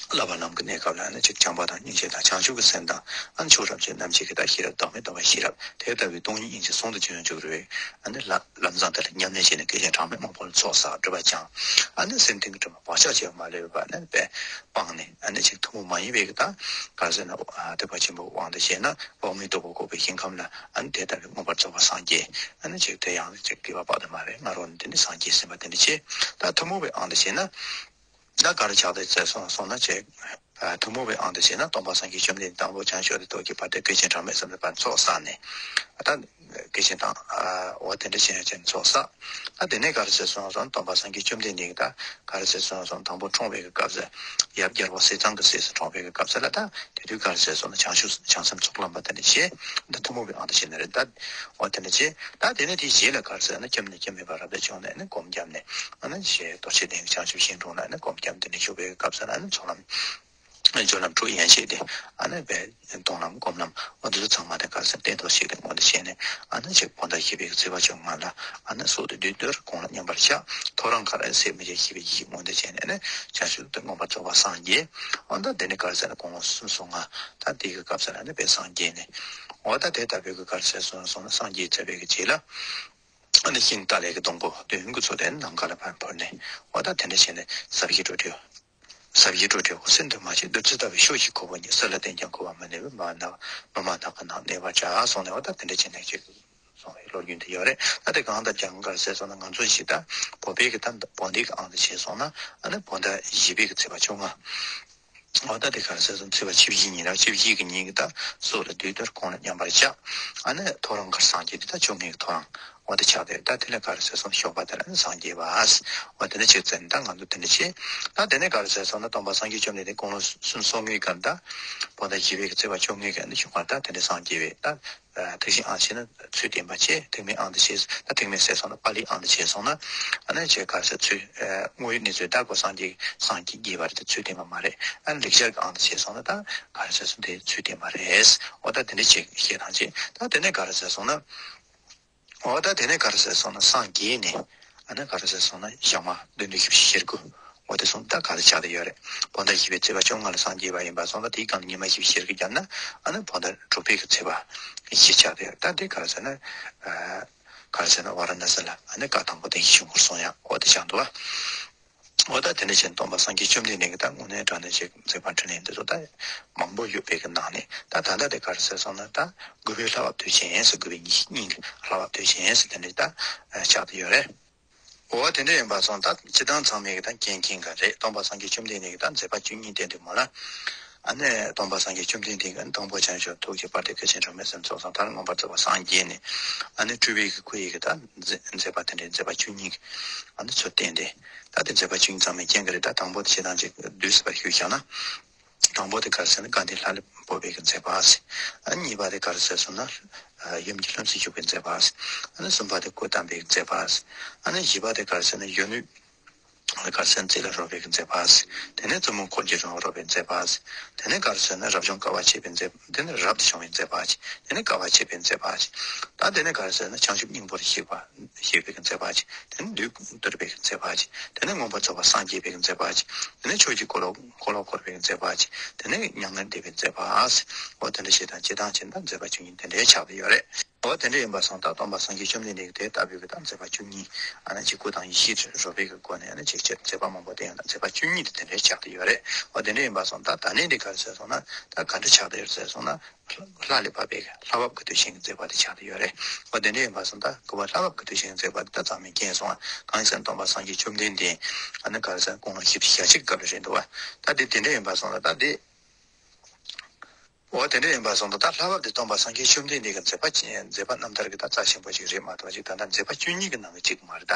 བསླབ་པ་ལམ་གྱི་གནས་སྐབས་ལ་ནི་ཅིག་བྱམས་པ་དང་སྙིང་རྗེ་དང་བྱང་ཆུབ་ཀྱི་སེམས་དང་ཨ་ནི་མཆོག་རབ་ཅན་རྣམས་ཀྱི་གི་ད་ཤེས་རབ་བདག་མེད་རྟོགས་པའི་ཤེས་རབ་དེ་ལྟ་བུའི་སྟོང་ཉིད་སྙིང་རྗེ་ཟུང་དུ་འཇུག་པར་འགྱུར་བའི་ཨ་ནི་ལམ་ལམ་བཟང་དེ་ལ་ཉམས་ལེན་བྱས་ནས་སྐད་ཅིག་གྲངས་མེད་མང་པོ་ལ་ཚོགས་བསགས་སྒྲིབ་པ་སྦྱངས། ཨ་ནི་སེམས་གཏིང་གི་དྲི་མ་བག་ཆགས་ཆེ་བ་མ་ལུས་པ་ནི་པས་སྤངས་ནས། ཨ་ནི་ཅིག་ཐུན་མོང་མ་ཡིན་པའི་གི་ད་ག་རེ་ཟེར་ན་ཐེག་པ་ཆེན་པོའི་དབང་དུ་བྱས་ན་འོག་མིན་སྟུག་པོ་འཁོར་བའི་ཞིང་ཁམས་ལ་ཨ་ནི་དེ་ལྟ་བུའི་མངོན་པར་རྫོགས་པར་སངས་རྒྱས། ཨ་ནི་ཅིག་དེ་ཡང་ཅིག་དགེ་བ་དཔག་ཏུ་མེད་པའི་སྔ་རོལ་ནས་དེ་ནི་སངས་རྒྱས་ཟིན་པ་དེ་འདྲ་བྱས། ད་ཐུན་མོང་བའི་དབང་དུ་བྱས་ན། ད་ག་རེ་ཆགས་བསྡད་ཚར་སོང་སོང་ན་ཅིག་ཐུན་མོང་བའི་དབང་དུ་བྱས་ན་སྟོན་པ་སངས་རྒྱས་བཅོམ་ལྡན་འདས་དང་པོ་བྱང་ཆུབ་ཏུ་ཐུགས་བསྐྱེད་པ་དེ་སྐད་ཅིག་གྲངས་མེད་ཙམ་ལ་ཕར་ཚོགས་བསགས་ནས། ད་སྐད་ཅིག་དང་འོ་དེ་འདྲ་བྱས་ནས་ཚོགས་བསགས། ད་དེ་ནས་ག་རེ་ཟེར་སོང་སོང་སྟོན་པ་སངས་རྒྱས་བཅོམ་ལྡན་འདས་ཀྱིས་ད་ག་རེ་ཟེར་སོང་སོང་དང་པོ་འཁྲུངས་པའི་གི་སྐབས་སུ་ཡབ་རྒྱལ་པོ་ཟས་གཙང་གི་སྲས་སུ་འཁྲུངས་པའི་གི་སྐབས་སུ་ལ་ད་དེ་དུས་ག་རེ་ཟེར་སོང་ན་བྱང་ཆུབ་བྱང་སེམས་ཚོགས་ལམ་པ་དེ་འདྲ་བྱས། ད་ཐུན་མོང་བའི་དབང་དུ་བྱས་ནས་རེད། ད་འོ་དེ་འདྲ་བྱས། ད་དེ་ནས་དེའི་རྗེས་ལ་ག་རེ་ཟེར་ན་སྐྱབས་གནས་སྐྱབས་མེད་པ་རབ་ཏུ་བྱུང་ནས་ནི་སྒོམ་བརྒྱབ་ནས། ཨ་ནི་ཞེས་རྡོ་རྗེ་གདན་གྱི་བྱང་ཆུབ་ཤིང་དྲུང་ན་ནི་སྒོམ་བརྒྱབ་དེ་ནས་བཞུགས་པའི་སྐབས་སུ་ལ་ནི་ཚོགས་ལམ་སྦྱོར་ལམ་དྲུག་ཡན་ཆད་དེ་ཨ་ནི་བས་མཐོང་ལམ་སྒོམ་ལམ་འོ་འདི་ཚོ་ཚང་མ་དེ་ག་རེ་ཟེར་སྟན་ཐོག་ཞིག་ཏུ་མངོན་དུ་བྱས་ནས། ཨ་ནི་ཅིག་བོད་ཟླ་བཞི་པའི་ཚེས་པ་བཅོ་ལྔ་ལ་ཨ་ནི་སྲོག་ཏུ་བདུད་འདུལ་དགུང་ལ་མཉམ་པར་བཞག་ཐོ་རངས་མཁར་ཨ་ནི་ཚེས་མི་བརྒྱད་བཞི་པའི་ཡིད་མངོན་དུ་བྱས་ནས་ནི་བྱང་ཆུབ་ཏུ་མངོན་པར་རྫོགས་པར་སངས་རྒྱས། འོ་ད་དེ་ནི་ག་རེ་ཟེར་ན་དགུང་ལོ་སུམ་ཅུ་སོ་ལྔ་ད་དེ་གི་སྐབས་སུ་ལ་ནི་བས་སངས་རྒྱས་ནས། འོ་ད་དེ་ལྟ་བུའི་གི་ག་རེ་ཟེར་སོང་སོང་ན་སངས་རྒྱས་ཚར་བའི་གི་རྗེས་ལ། ཨ་ནི་ཤིང་ཏཱ་ལའི་གི་སྡོང་པོ་བདུན་གྱི་ཚོགས་དེ་ནམ་མཁའ་ལ་ཕར་འཕུར་ནས། འོ་ད་དེ་འདྲ་བྱས་ནས་ཟབ་ཞི་སྤྲོས་བྲལ། ཟབ་ཞི་སྤྲོས་བྲལ་འོད་གསལ་འདུས་མ་བྱས་བདུད་རྩི་ལྟ་བུའི་ཕྱོགས་བཞི་ཁོ་བོ་ཉིད། བསིལ་ལ་བརྟེན་ཀྱང་ཁུ་བ་མི་གནས་པས། མི་མ་ནག་གི་ནང་གནས་པར་བྱ་གསུངས་ནས། འོ་ད་དེ་འདྲ་བྱས་ནས་ཅིག་གསུངས་པའི་ལོ་རྒྱུས་འདི་ཡོད་རེད། ད་དེ་གང་ལྟར་ཀྱང་ག་རེ་ཟེར་སོང་ན་ང་ཚོ་ཞིག་ད་བོད་པའི་གི་ད་བོད་ཟླའི་གི་དབང་དུ་བྱས་སོང་ན་ཨ་ནི་བོད་ཟླ་བཞི་པའི་གི་ཚེས་པ་བཅོ་ལྔ། འོ་ད་དེ་ག་རེ་ཟེར་སོང་ཚེས་པ་ཆིག་བཞི་ཉིན་ར་ཆིག་བཞི་གི་ཉིན་གི་ད་སྲོག་ལ་བདུད་འདུལ་དགུང་ལ་མཉམ་པར་བཞག་ཨ་ནི་ཐོ་རངས་མཁར་སངས་རྒྱས་དེ་ད་བཅོ་ལྔའི་གི་ཐོ་རངས་འོ་དེ་ཆགས་ཏེ། ད་དེ་ནས་ག་རེ་ཟེར་སོང་ཞོགས་པ་དེ་ལ་ནི་སངས་རྒྱས་པ། འོ་དེ་ནས་ཆིག་བརྩེགས་ནི་ད་ང་ཚོ་དེ་འདྲ་བྱས། ད་དེ་ནས་ག་རེ་ཟེར་སོང་ན་སྟོན་པ་སངས་རྒྱས་བཅོམ་ལྡན་འདས་དགུང་ལོ་སུམ་ཅུ་སོ་ལྔའི་གི་ད་བོད་ཟླ་བཞི་པའི་གི་ཚེས་པ་བཅོ་ལྔའི་གི་ནི་ཞོགས་པ་ད་དེ་འདྲ་སངས་རྒྱས་པས། ད་ཐེག་ཆེན་དབང་དུ་བྱས་ན་ཚུལ་བསྟན་པ་བྱས། ཐེག་དམན་དབང་དུ་བྱས། ད་ཐེག་དམན་ཟེར་སོང་ན་པཱ་ལིའི་དབང་དུ་བྱས་སོང་ན་ཨ་ནི་ཅིག་ག་རེ་ཟེར་ཚུལ་དངོས་ཡོད་གནས་ཚུལ་ད་ཁོ་སངས་རྒྱས་སངས་རྒྱས་རྒྱས་པ་རེད། ད་ཚུལ་བསྟན་པ་མ་རེད། ཨ་ནི་ལེགས་སྦྱར་གྱི་དབང་དུ་བྱས་སོང་ན་ད་ག་རེ་ཟེར་སོང་དེ་ཚུལ་བསྟན་པ་རེད། འོ་ད་དེ་འདྲ་ཅིག་བཤད་སྟངས་ཅིག་ད་དེ་ནས་ག་རེ་ཟེར་སོང་ན། འོ་ད་དེ་ནས་ག་རེ་ཟེར་སོང་ན་སངས་རྒྱས་ནས་ཨ་ནི་ག་རེ་ཟེར་སོང་ན་ཞག་མ་བདུན་ཕྲག་བཞི་བཅུ་ཞེ་དགུ། འོ་དེ་སོང་ད་ག་རེ་ཆགས་བསྡད་ཡོད་རེད། བོད་ཟླ་བཞི་པའི་ཚེས་པ་བཅོ་ལྔ་ལ་སངས་རྒྱས་པ་ཡིན་པ་སོང་ད་དེའི་སྒང་ལ་ཉི་མ་བཞི་བཅུ་ཞེ་དགུ་བརྒྱབ་ན་ཨ་ནི་བོད་ཟླ་དྲུག་པའི་གི་ཚེས་པ་བཞི་ཆགས་བསྡད་ཡོད། ད་དེ་ག་རེ་ཟེར་ན། ག་རེ་ཟེར་ན་ཝཱ་ར་ཎ་སི་ལ་ཨ་ནི་བཀའ་དང་པོ་བསྟན་བཤིག་ཆོས་འཁོར་གསུངས་ཡ་འོ་དེ་ཆགས་འདུག་བ། འོ་ད་དེ་འདྲ་བྱས་ནས་སྟོན་པ་སངས་རྒྱས་བཅོམ་ལྡན་འདས་ཀྱི་ད་དངོས་གནས་དྲང་གནས་ཅིག་མཛད་པ་འཕྲིན་ལས་འདི་ཚོ་ད་མང་པོ་ཡོད་པའི་གི་ནང་ནས་ད་ད་ལྟ་དེ་ག་རེ་ཟེར་སོང་ན་ད་དགུ་པའི་ལྷ་བབས་དུས་ཆེན་ཟེར། དགུ་པའི་ཉི་ཤུ་གཉིས་ལྷ་བབས་དུས་ཆེན་ཟེར་དེ་འདྲ་ད་ཆགས་བསྡད་ཡོད་རེད། འོ་དེ་འདྲ་ཡིན་པ་སོང་ད་སྤྱིར་བཏང་ཚང་མས་གི་ད་མཁྱེན་མཁྱེན་ག་རེད། སྟོན་པ་སངས་རྒྱས་བཅོམ་ལྡན་འདས་ཀྱི་ད་མཛད་པ་བཅུ་གཉིས་བསྟན་དུས་མོ་ལ། ཨ་ནི་སྟོན་པ་སངས་རྒྱས་བཅོམ་ལྡན་འདས་ཀྱིས་དང་པོ་བྱང་ཆུབ་ཐུགས་ཀྱི་དཔལ་དེ་སྐད་ཅིག་གྲངས་མེད་ཙམ་ཚོགས་སོང་མཐར་མངོན་པར་རྫོགས་པར་སངས་རྒྱས་ནས། ཨ་ནི་སྤྲུལ་པའི་གི་སྐུ་ཡི་གི་ད་མཛད་མཛད་པ་དེ་འདྲའི་མཛད་པ་བཅུ་གཉིས་ཀྱི་ཨ་ནི་ཚུལ་བསྟན་ཏེ། ད་དེ་མཛད་པ་བཅུ་གཉིས་ཚང་མས་མཁྱེན་གི་རེད། ད་དང་པོ་དེ་བྱེད་སྟངས་ཅིག་བསྡུས་ཟེར་བ་ཞུས་བཞག་ན། དང་པོ་དེ་ག་རེ་ཟེར་ན་དགའ་ལྡན་ལྷ་ལ་འབོད་པའི་གི་མཛད་པ་ཟེར། ཨ་ནི་གཉིས་པ་དེ་ག་རེ་ཟེར་སོང་ན། ཡུམ་གྱི་ལྷུམས་སུ་ཞུགས་པའི་མཛད་པ་ཟེར། ཨ་ནི་གསུམ་པ་དེ་སྐུ་བལྟམས་པའི་གི་མཛད་པ་ཟེར། ཨ་ནི་བཞི་པ་དེ་ག་རེ་ཟེར་ན་གཞོན་ནུ། ག་རེ་ཟེར་ན་རྩེ་ལ་རོལ་བའི་གི་མཛད་པ་ཟེར། དེ་ནས་བཙུན་མོ་འཁོར་གྱིས་རོལ་རོལ་བའི་མཛད་པ་ཟེར། དེ་ནས་ག་རེ་ཟེར་ན་རབ་བྱུང་དཀའ་བ་སྤྱད་པའི་མཛད། དེ་ནས་རབ་ཏུ་བྱུང་བའི་མཛད་པ་ཟེར། དེ་ནས་དཀའ་བ་སྤྱད་པའི་མཛད་པ་ཟེར། ད་དེ་ནས་ག་རེ་ཟེར་ན་བྱང་ཆུབ་སྙིང་པོར་གཤེགས་པ་གཤེགས་པའི་གི་མཛད་པ་ཟེར། དེ་ནས་བདུད་བཏུལ་བའི་གི་མཛད་པ་ཟེར། དེ་ནས་མངོན་པར་རྫོགས་པར་སངས་རྒྱས་པའི་གི་མཛད་པ་ཟེར། དེ་ནས་ཆོས་ཀྱི་འཁོར་ལོ་འཁོར་ལོ་བསྐོར་བའི་གི་མཛད་པ་ཟེར། དེ་ནས་མྱ་ངན་འདས་པའི་མཛད་པ་ཟེར། འོ་དེ་འདྲ་བྱེད་དང་བྱེད་སྟངས་བྱེད་ན་མཛད་པ་བཅུ་གཉིས་དེ་འདྲའི་ཆགས་བསྡད་ཡོད་རེད། འོ་དེ་འདྲ་ཡིན་པ་སོང་ཙང་སྟོན་པ་སངས་རྒྱས་བཅོམ་ལྡན་འདས་ཀྱིས་དེ་ལྟ་བུའི་གི་ད་མཛད་པ་བཅུ་གཉིས་ཨ་ནི་ཅིག་སྐུ་དང་ཡེ་ཤེས་རོལ་པའི་གི་སྒོ་ནས་ཨ་ནི་ཅིག་ཅིག་མཛད་པ་མང་པོ་དེ་ཡང་ད་མཛད་པ་བཅུ་གཉིས་དེ་དེ་འདྲ་ཆགས་ཀྱི་ཡོད་རེད། འོ་དེ་འདྲ་ཡིན་པ་སོང་ད་ད་ནི་འདི་ག་རེ་ཟེར་སོང་ན་ད་ག་འདྲ་ཆགས་བསྡད་ཡོད་ཟེར་སོང་ན། ལྷ་ལས་བབས་པའི་ལྷ་བབས་ཀྱི་དུས་ཆེན་གྱི་མཛད་པ་དེ་ཆགས་ཀྱི་ཡོད་རེད། འོ་དེ་འདྲ་ཡིན་པ་སོང་ད་གུས་པ་ལྷ་བབས་ཀྱི་དུས་ཆེན་གྱི་མཛད་པ་དེ་ད་ཚང་མས་མཁྱེན་སོང་ང་། གང་ཡིན་ཟེར་ན་སྟོན་པ་སངས་རྒྱས་བཅོམ་ལྡན་འདས་ཨ་ནི་ག་རེ་ཟེར་དགུང་ལོ་བཞི་བཅུ་ཞེ་གཅིག་སྐབས་ལ་རེད་འདུག་བ། ད་དེ་དེ་འདྲ་ཡིན་པ་སོང་ད་ད་དེ། འོ་དེ་འདྲ་ཡིན་པ་སོང་ད་ད་ལྷ་བབས་དེ་སྟོན་པ་སངས་རྒྱས་བཅོམ་ལྡན་འདས་ཀྱི་མཛད་པ་ཅན་མཛད་པ་རྣམ་ཐར་གྱི་ད་རྩ་ཆེན་པོ་ཅིག་རེད་མ་གཏོགས་ཅིག་ད་ལྟ་མཛད་པ་བཅུ་གཉིས་ཀྱི་ནང་གི་གཅིག་མ་རེད་ད།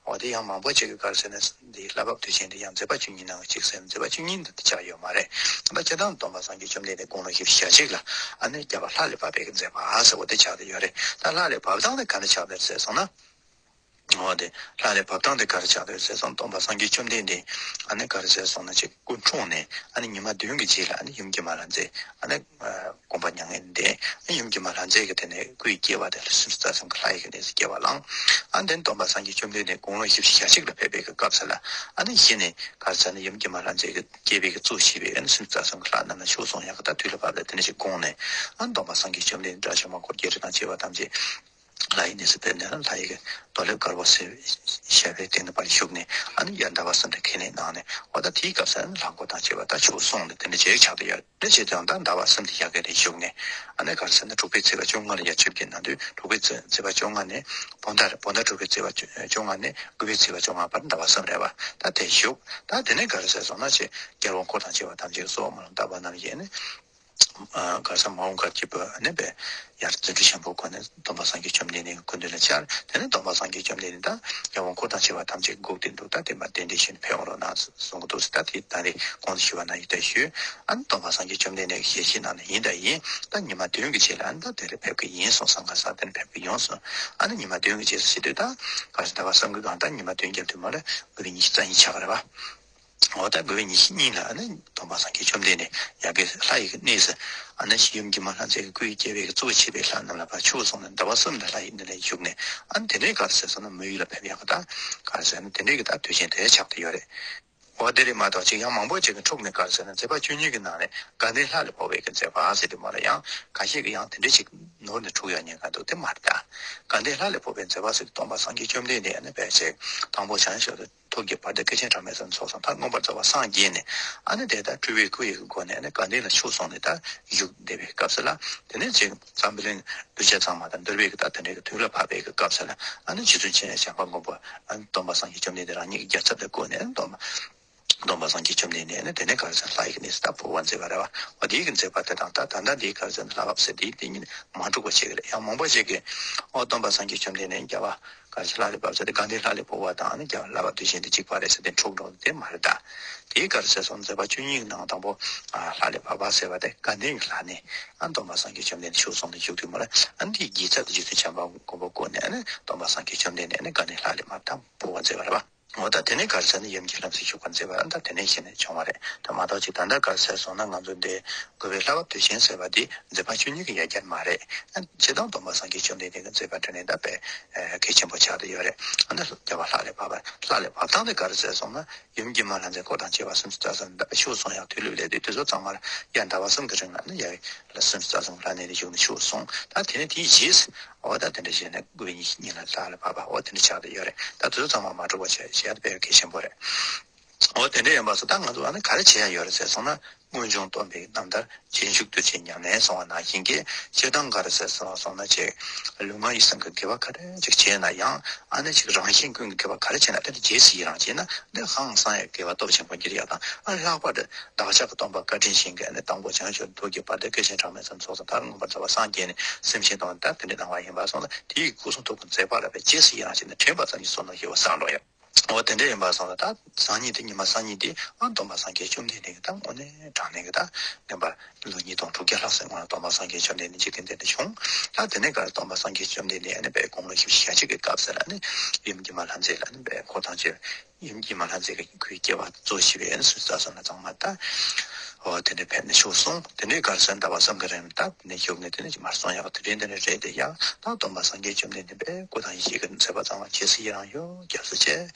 འོ་དེ་ཡང་མང་པོ་ཅིག་གིས་ག་རེ་ཟེར་ན་འདི་ལྷ་བབས་དུས་ཆེན་འདི་ཡང་མཛད་པ་བཅུ་གཉིས་ནང་གི་གཅིག་ཟེར་ནས་མཛད་པ་བཅུ་གཉིས་འདི་ཆགས་ཡོད་མ་རེད། ད་སྤྱིར་བཏང་སྟོན་པ་སངས་རྒྱས་བཅོམ་ལྡན་འདས་དགུང་ལོ་བཞི་བཅུ་ཞེ་གཅིག་ལ་ཨ་ནི་རྒྱལ་བ་ལྷ་ལས་བབས་པའི་གི་མཛད་པ་ཟེར་བ་དེ་ཆགས་བསྡད་ཡོད་རེད། ད་ལྷ་ལས་བབས་སྟངས་དེ་ག་འདྲ་ཆགས་བསྡད་ཟེར་སོང་ན། འོ་དེ་ལྷ་ལས་བབས་སྟངས་དེ་ག་རེ་ཆགས་བསྡད་ཟེར་སོང་སྟོན་པ་སངས་རྒྱས་བཅོམ་ལྡན་འདས་ཨ་ནི་ག་རེ་ཟེར་སོང་ན་ཅིག་སྐུ་འཁྲུངས་ནས་ཨ་ནི་ཉི་མ་བདུན་གྱི་རྗེས་ལ་ཨ་ནི་ཡུམ་གྱི་མ་ལྷ་མཛེས་ཨ་ནི་དགོངས་པ་མྱ་ངན་འདས། ཨ་ནི་ཡུམ་གྱི་མ་ལྷ་མཛེས་ཀྱི་དེ་ནས་སྐུ་ཡི་སྐྱེ་བ་དེ་ལ་སུམ་ཅུ་རྩ་གསུམ་གྱི་ལྷ་ཡི་གི་གནས་སུ་སྐྱེ་བ་བླངས། ཨ་ནི་དེ་ནས་སྟོན་པ་སངས་རྒྱས་བཅོམ་ལྡན་འདས་དགུང་ལོ་བཞི་བཅུ་ཞེ་གཅིག་ལ་ཕེབས་པའི་གི་སྐབས་སུ་ལ་ཨ་ནི་གཞི་ནས་ག་རེ་ཟེར་ན་ཡུམ་གྱི་མ་ལྷ་མཛེས་ཀྱི་སྐྱེ་བའི་གི་གཙོ་བྱས་པའི་ཨ་ནི་སུམ་ཅུ་རྩ་གསུམ་གྱི་ལྷ་རྣམས་ལ་མཆོག་གསུངས་ཡག་གི་ད་དུས་ལ་བབ་ལ་དེ་འདྲ་ཞིག་དགོངས་ནས་ཨ་ནི་སྟོན་པ་སངས་རྒྱས་བཅོམ་ལྡན་འདས་དགྲ་བཅོམ་པ་འཁོར་བརྒྱད་ཁྲི་དང་བཅས་པ་ཐམས་ཅད་ལྷ་ཡི་གནས་སུ་ཕེབས་ནས་ལྷ་ཡི་གི་རྡོ་ལེབ་དཀར་པོ་ཟེར་བཞག་པའི་སྟེང་དུ་ཕར་བཞུགས་ནས་ཨ་ནི་ཡར་ཟླ་བ་གསུམ་དུ་ཁས་ལེན་གནང་ནས་འོ་ད་དེའི་སྐབས་སུ་ཨ་ནི་ལྷ་འཁོར་དང་བཅས་པ་ད་མཆོག་གསུངས་ནས་དེ་འདྲ་བྱས་ཆགས་བསྡད་ཡོད་རེད། དེ་བྱས་ཙང་ད་ཟླ་བ་གསུམ་དུ་ཡ་གི་རེ་བཞུགས་ནས་ཨ་ནི་ག་རེ་ཟེར་ན་དྲུག་པའི་ཚེས་པ་བཅོ་ལྔ་ལ་ཡ་ཆིབས་བསྐྱོད་གནང་དུས་དྲུག་པའི་ཚེས་པ་བཅོ་ལྔ་ནས་བོད་ཟླ་བོད་ཟླ་དྲུག་པའི་ཚེས་པ་བཅོ་ལྔ་ནས་དགུ་པའི་ཚེས་པ་བཅོ་ལྔ་བར་ཟླ་བ་གསུམ་རེད་བ། ད་དེ་བཞུགས་ད་དེ་ནས་ག་རེ་ཟེར་སོང་ན་ཆེ་རྒྱལ་བ་འཁོར་དང་བཅས་པ་ཐམས་ཅད་གསོལ་བ་སྨོན་ལམ་བཏབ་པ་རྣམས་ཀྱིས་ནི། ག་ས་མ་འོངས་སྐབས་ཀྱི་བོད་ནི་པའི་ཡར་རྫུ་འཕྲུལ་ཆེན་པོའི་སྒོ་ནས་སྟོན་པ་སངས་རྒྱས་བཅོམ་ལྡན་འདས་ཀྱི་སྐུ་མདུན་ལ་བཅར། དེ་ནས་སྟོན་པ་སངས་རྒྱས་བཅོམ་ལྡན་འདས་དང་རྒྱལ་བ་འཁོར་དང་བཅས་པ་ཐམས་ཅད་སྒུག་བསྡད་འདུག་ད་དེ་མ་གདན་འདྲེན་ཞུས་ནས་ཕེབས་འོང་རོགས་གནང་གསུང་གི་འདུག་ད་དེ་ད་རེས་གོང་དུ་ཞུས་པ་ནང་བཞིན་ད་ཞུས། ཨ་ནི་སྟོན་པ་སངས་རྒྱས་བཅོམ་ལྡན་འདས་ཀྱིས་ཞལ་བཞེས་གནང་ནས་ཡིན་ད་ཡིན་ད་ཉི་མ་བདུན་གྱི་རྗེས་ལ་ཨ་ནི་ད་དེ་རུ་ཕེབས་ཀྱི་ཡིན་གསུངས་སང་ག་ས་དེ་ནས་ཕེབས་ཀྱི་ཡོང་གསུངས། ཨ་ནི་ཉི་མ་བདུན་གྱི་རྗེས་སུ་ཞེས་དུས་ད་ག་ས་ཟླ་བ་གསུམ་གྱི་སྒང་ད་ཉི་མ་བདུན་བརྒྱབ་དུས་མ་རེད་དགུ་པའི་ཉི་ཤུ་རྩ་གཉིས་ཆགས་ཀྱི་རེད་བ། འོ་ད་དགུ་པའི་ཉི་ཤུ་གཉིས་ལ་ཨ་ནི་སྟོན་པ་སངས་རྒྱས་བཅོམ་ལྡན་འདས་ཡ་གི་ལྷ་ཡི་གི་གནས་སུ་ཨ་ནི་ཡུམ་གྱི་མ་ལྷ་མཛེས་ཀྱི་སྐུ་ཡི་སྐྱེ་བའི་གི་གཙོ་བོ་བྱས་པའི་ལྷ་རྣམས་ལ་ཕར་མཆོག་གསུངས་ནས་ཟླ་བ་གསུམ་དུ་ལྷ་ཡི་གནས་ལ་བཞུགས་ནས་ཨ་ནི་དེ་འདྲའི་ག་རེ་ཟེར་སོང་ན་མི་ཡུལ་ལ་ཕེབས་ཡག་གི་ད་ག་རེ་ཟེར་ན་དེ་འདྲའི་གི་ད་དུས་ཆེན་དེ་ཆགས་བསྡད་ཡོད་རེད། འོ་དེ་རེད་མ་གཏོགས་ཅིག་ཡང་མང་པོ་ཅིག་གི་འཁྲུག་ནས་ག་རེ་ཟེར་ན་མཛད་པ་བཅུ་གཉིས་ཀྱི་ནང་ནས་དགའ་ལྡན་ལྷ་ལས་བབས་པའི་གི་མཛད་པ་ཟེར་དུས་མ་ལ་ཡང་ཁ་ཤས་ཀྱིས་ཡང་དེ་འདྲའི་ཅིག་ནོར་ནས་འཁྲུག་ཡག་ཉེན་ཁ་འདུག་དེ་མ་རེད་ད། དགའ་ལྡན་ལྷ་ལས་བབས་པའི་མཛད་པ་ཟེར་དུས་སྟོན་པ་སངས་རྒྱས་བཅོམ་ལྡན་འདས་ཨ་ནི་ཕལ་ཆེར་དང་པོ་བྱང་ཆུབ་ཏུ། ཐུགས་ཀྱི་བར་དུ་བསྐལ་ཆེན་གྲངས་མེད་ཙམ་ཚོགས་སམ་མཐར་མངོན་པར་རྫོགས་པར་སངས་རྒྱས་ནས་ཨ་ནི་དེ་ལྟར་སྤྲུལ་པའི་སྐུ་ཡི་སྒོ་ནས་ཨ་ནི་དགའ་ལྡན་ལ་མཆོག་གསུངས་ནས་ད་བཞུགས་བསྡད་པའི་སྐབས་སུ་ལ་དེ་ནས་ཅིག་འཛམ་བུ་གླིང་གདུལ་བྱ་ཚང་མ་དང་འདུལ་བའི་གི་ད་དེ་འདྲའི་གི་དུས་ལ་བབ་པའི་གི་སྐབས་སུ་ལ་ཨ་ནི་རྗེ་བཙུན་མཁྱེན་བརྩེ་བྱམས་པ་མགོན་པོ་ཨ་ནི་སྟོན་པ་སངས་རྒྱས་བཅོམ་ལྡན་འདས་རང་ཉིད་ཀྱི་རྒྱལ་ཚབ་ལ་བསྐོས་ནས་ཨ་ནི་སྟོན་པ་སྟོན་པ་སངས་རྒྱས་བཅོམ་ལྡན་འདས་ཨ་ནི་དེ་ནས་ག་རེ་ཟེར་ལྷ་ཡི་གི་གནས་སུ་ད་འཕོ་བ་མཛད་པ་རེད་བ། འོ་དེའི་གི་མཛད་པ་དེ་དང་ད་ད་ལྟ་འདིའི་ག་རེ་ཟེར་ལྷ་བབས་ཟེར་དེའི་དེ་གཉིས་མ་འཁྲུག་པ་བྱེད་གི་རེད། ཡང་མང་པོ་ཞིག་གི་ཨོ་སྟོན་པ་སངས་རྒྱས་བཅོམ་ལྡན་འདས་རྒྱལ་བ། ག་རེ་ལྷ་ལས་བབས་ཟེར་ཏེ་དགའ་ལྡན་ལྷ་ལས་བབས་པ་དང་ནི་རྒྱལ་བ་ལྷ་བབས་དུས་ཆེན་དེ་གཅིག་པ་རེད་ཟེར་ཏེ་འཁྲུག་འགྲོ་དེ་མ་རེད་ད། དེའི་ག་རེ་ཟེར་སོང་མཛད་པ་བཅུ་གཉིས་ནང་དང་པོ་ལྷ་ལས་བབས་པ་ཟེར་བ་དེ་དགའ་ལྡན་གྱི་ལྷ་ནས་ཨ་སྟོན་པ་སངས་རྒྱས་བཅོམ་ལྡན་འདས་མཆོག་གསུངས་ནས་བཞུགས་དུས་མ་རེད། ཨ་འདིའི་རྒྱལ་ཚབ་ཏུ་རྗེ་བཙུན་བྱམས་པ་མགོན་པོ་བསྐོས་ནས་ཨ་ནི་སྟོན་པ་སངས་རྒྱས་བཅོམ་ལྡན་འདས་ནི་དགའ་ལྡན་ལྷ་ལས་མར་ད་འཕོ་བ་མཛད་པ་རེད་པ། འོ་ད་དེ་ནས་ག་རེ་ཟེར་ན་ཡུམ་གྱི་ལྷ་མཛེས་བཞུགས་པར་མཛད་པ་ཨ་ད་དེ་ནས་གཞི་ནས་བྱུང་བ་རེད། ད་མ་གཏོགས་ཅིག་ད་ལྟ་ག་རེ་ཟེར་སོང་ན་ང་ཚོ་འདི། དགོས་པའི་ལྷ་བབས་དུས་ཆེན་ཟེར་བ་འདི་མཛད་པ་བཅུ་གཉིས་ཀྱི་ཡ་གྱལ་མ་རེད། ཨ་སྤྱིར་བཏང་སྟོན་པ་སངས་རྒྱས་བཅོམ་ལྡན་འདས་ཀྱི་མཛད་པ་དེ་ནི་ད་དཔེ་གལ་ཆེན་པོ་ཆགས་བསྡད་ཡོད་རེད། ཨ་ནི་རྒྱལ་བ་ལྷ་ལས་བབས་པ་ལྷ་ལས་བབས་སྟངས་དེ་ག་རེ་ཟེར་སོང་ན་ཡུམ་གྱི་མ་ལྷ་མཛེས་འཁོར་དང་བཅས་པ་སུམ་ཅུ་རྩ་གསུམ་ད་དཔེ་མཆོག་གསུང་ཡག་དུས་ལུགས་ལས་དེ་དུས་ཚོད་ཚང་མར་ཡར་ཟླ་བ་གསུམ་གྱི་རིང་ལ་ནི་ཡ་ལ་སུམ་ཅུ་རྩ་གསུམ་ལྷ་གནས་ནས་བཞུགས་ནས་མཆོག་གསུངས། ད་དེ་ནས་དེའི་རྗེས་འོ་ད་དེ་འདྲ་བྱས་ནས་དགུ་པའི་ཉི་ཤུ་གཉིས་ལ་ལྷ་ལས་བབས་པ་འོ་དེ་འདྲ་ཆགས་བསྡད་ཡོད་རེད། ད་དུས་ཚོད་ཚང་མ་མ་འགྲོ་བ་བྱས་བྱས་ཡག་དཔེ་གལ་ཆེན་པོ་རེད། འོ་དེ་འདྲ་ཡིན་པ་སོང་ད་ང་ཚོ་ཨ་ནི་ག་རེ་བྱེད་ཡ་ཡོད་རེད་ཟེར་སོང་ན་སྔོན་བྱུང་སྟོན་པའི་རྣམ་ཐར་རྗེས་འཇུག་ཏུ་བྱེད་ཉམས་ལེན་གསུང་བ་ནང་བཞིན་གྱི་སྤྱིར་བཏང་ག་རེ་ཟེར་སོང་སོང་ན་ཅིག་ལུས་ངག་ཡིད་གསུམ་གྱི་དགེ་བ་ག་རེ་ཅིག་བྱས་ན་ཡང་ཨ་ནི་ཅིག་རང་གཞན་ཀུན་གྱི་དགེ་བ་ག་རེ་བྱས་ན་དེ་ལ་རྗེས་སུ་ཡི་རང་བྱས་ན་འདི་ཧང་སང་ཡ་དགེ་བ་སྟོབས་ཆེན་པོ་འགྱུར་ཡ་དང་ཨ་ལྷག་པར་དུ་བདག་ཅག་གི་སྟོན་པ་བཀའ་དྲིན་ཅན་གྱི་ཨ་ནི་དང་པོ་བྱང་ཆུབ་ཐུགས་ཀྱི་བར་དུ་བསྐལ་ཆེན་གྲངས་མེད་ཙམ་ཚོགས་སམ་མཐར་མངོན་པར་རྫོགས་པར་སངས་རྒྱས་ནས་སེམས་ཅན་དང་ད་དེ་འདྲ་གནང་བ་ཡིན་པ་སོང་ལ་དེའི་སྐུ་གསུང་ཐུགས་ཀྱི་མཛད་པ་ལ་བས་རྗེས་སུ་ཡི་རང་བྱས་ནས་དྲན་པ་ཙམ་གྱིས་བསོད་ནམས་ཞེ་བ་བསགས་འགྲོ་ཡ། འོ་དེ་འདྲ་ཡིན་པ་སོང་ལ་ད་སང་ཉིན་དེ་ཉི་མ་སང་ཉིན་དེ་ཨ་སྟོན་པ་སངས་རྒྱས་བཅོམ་ལྡན་འདས་ཀྱི་ད་དངོས་གནས་དྲང་གནས་ཀྱི་ད་ངན་པ་ལོ་ཉིས་སྟོང་དྲུག་བརྒྱ་ལྷག་ཙམ་སྔོན་ལ་སྟོན་པ་སངས་རྒྱས་བཅོམ་ལྡན་འདས་འཇིག་རྟེན་འདི་ནས་བྱུང་། ད་དེ་ནས་ཀར་སྟོན་པ་སངས་རྒྱས་བཅོམ་ལྡན་འདས་ཨ་ནི་དཔེ་དགུང་ལོ་བཞི་བཅུ་ཞེ་གཅིག་གི་སྐབས་སུ་ལ་ནི་ཡུམ་གྱི་མ་ལྷ་མཛེས་ལ་ནི་དཔེ་འཁོར་དང་བཅས་ཡུམ་གྱི་མ་ལྷ་མཛེས་ཀྱི་སྐུའི་སྐྱེ་བ་གཙོ་བྱས་པའི་ཨ་ནི་སུམ་ཅུ་རྩ་གསུམ་ལ་ཚང་མ་ད་འོ་དེ་ནས་ཕེབས་ནས་མཆོག་གསུངས། དེ་ནས་ཀར་སོན་ཟླ་བ་གསུམ་གྱི་རིང་ད་དེ་ནས་བཞུགས་ནས་དེ་ནས་མར་གསུང་ཡག་དེ་རིང་དེ་ནས་རེད་དེ་ཡང་ད་སྟོན་པ་སངས་རྒྱས་བཅོམ་ལྡན་འདས་དཔེ་སྐུ་དང་ཡེ་ཤེས་ཀྱི་མཛད་པ་ཚང་མ་རྗེས་སུ་ཡི་རང་ཡོད་རྒྱབ་སུ་བྱས།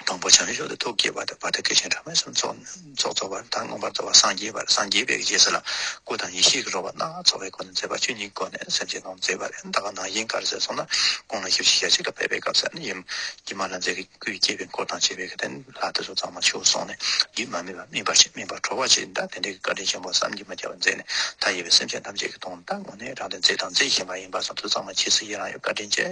དང་པོ་བྱང་ཆུབ་མཆོག་ཏུ་ཐུགས་བསྐྱེད་པ་དང་། བར་དུ་བསྐལ་ཆེན་སྒྲ་མེད་གསུམ་ཚོགས་ཚོགས་རྫོགས་པ་དང་། མངོན་པར་རྫོགས་པ་སངས་རྒྱས་པ། སངས་རྒྱས་པའི་རྗེས་སུ་ལ་སྐུ་དང་ཡེ་ཤེས་ཀྱི་རོལ་པ་སྣ་ཚོགས་པའི་སྒོ་ནས་མཛད་པ། ཆོས་ཉིད་སྒོ་ནས་སེམས་ཅན་རྣམས་མཛད་པ་རེད། ད་ག་ནང་བཞིན་ག་རེ་ཟེར་སོང་ན། དགུང་ལོ་བཞི་བཅུ་ཞེ་གཅིག་ལ་ཕེབས་པའི་སྐབས་སུ་ནི་ཡུམ་གྱི་མ་ལ་མཛད་ཀྱི་སྐུའི་བསྐྱེད་པའི་འཁོར་དང་བཅས་པའི་གི་དེ་ལྷ་དེ་ཚོ་ཚང་མ་ཆོས་གསུངས་ནས། རྒྱུད་མ་སྨིན་པ་སྨིན་པར་བྱེད། སྨིན་པ་གྲོལ་བར་བྱེད། ད་དེ་འདྲའི་གི་བཀའ་དྲིན་ཆེན་པོ་བསམ་གྱིས་མི་ཁྱབ་པ་མཛད་ནས། མཐའ་ཡས་པའི་སེམས་ཅན་ཐམས་ཅད་ཀྱི་དོན་ད་དངོས་གནས་རང་དོན་མཛད་དང་མཛད་བཞིན་པ་ཡིན་པ་སོང་དུས་ཚང་མ་རྗེས་སུ་ཡི་རང་ཡོད། བཀའ་དྲིན་ཆེ།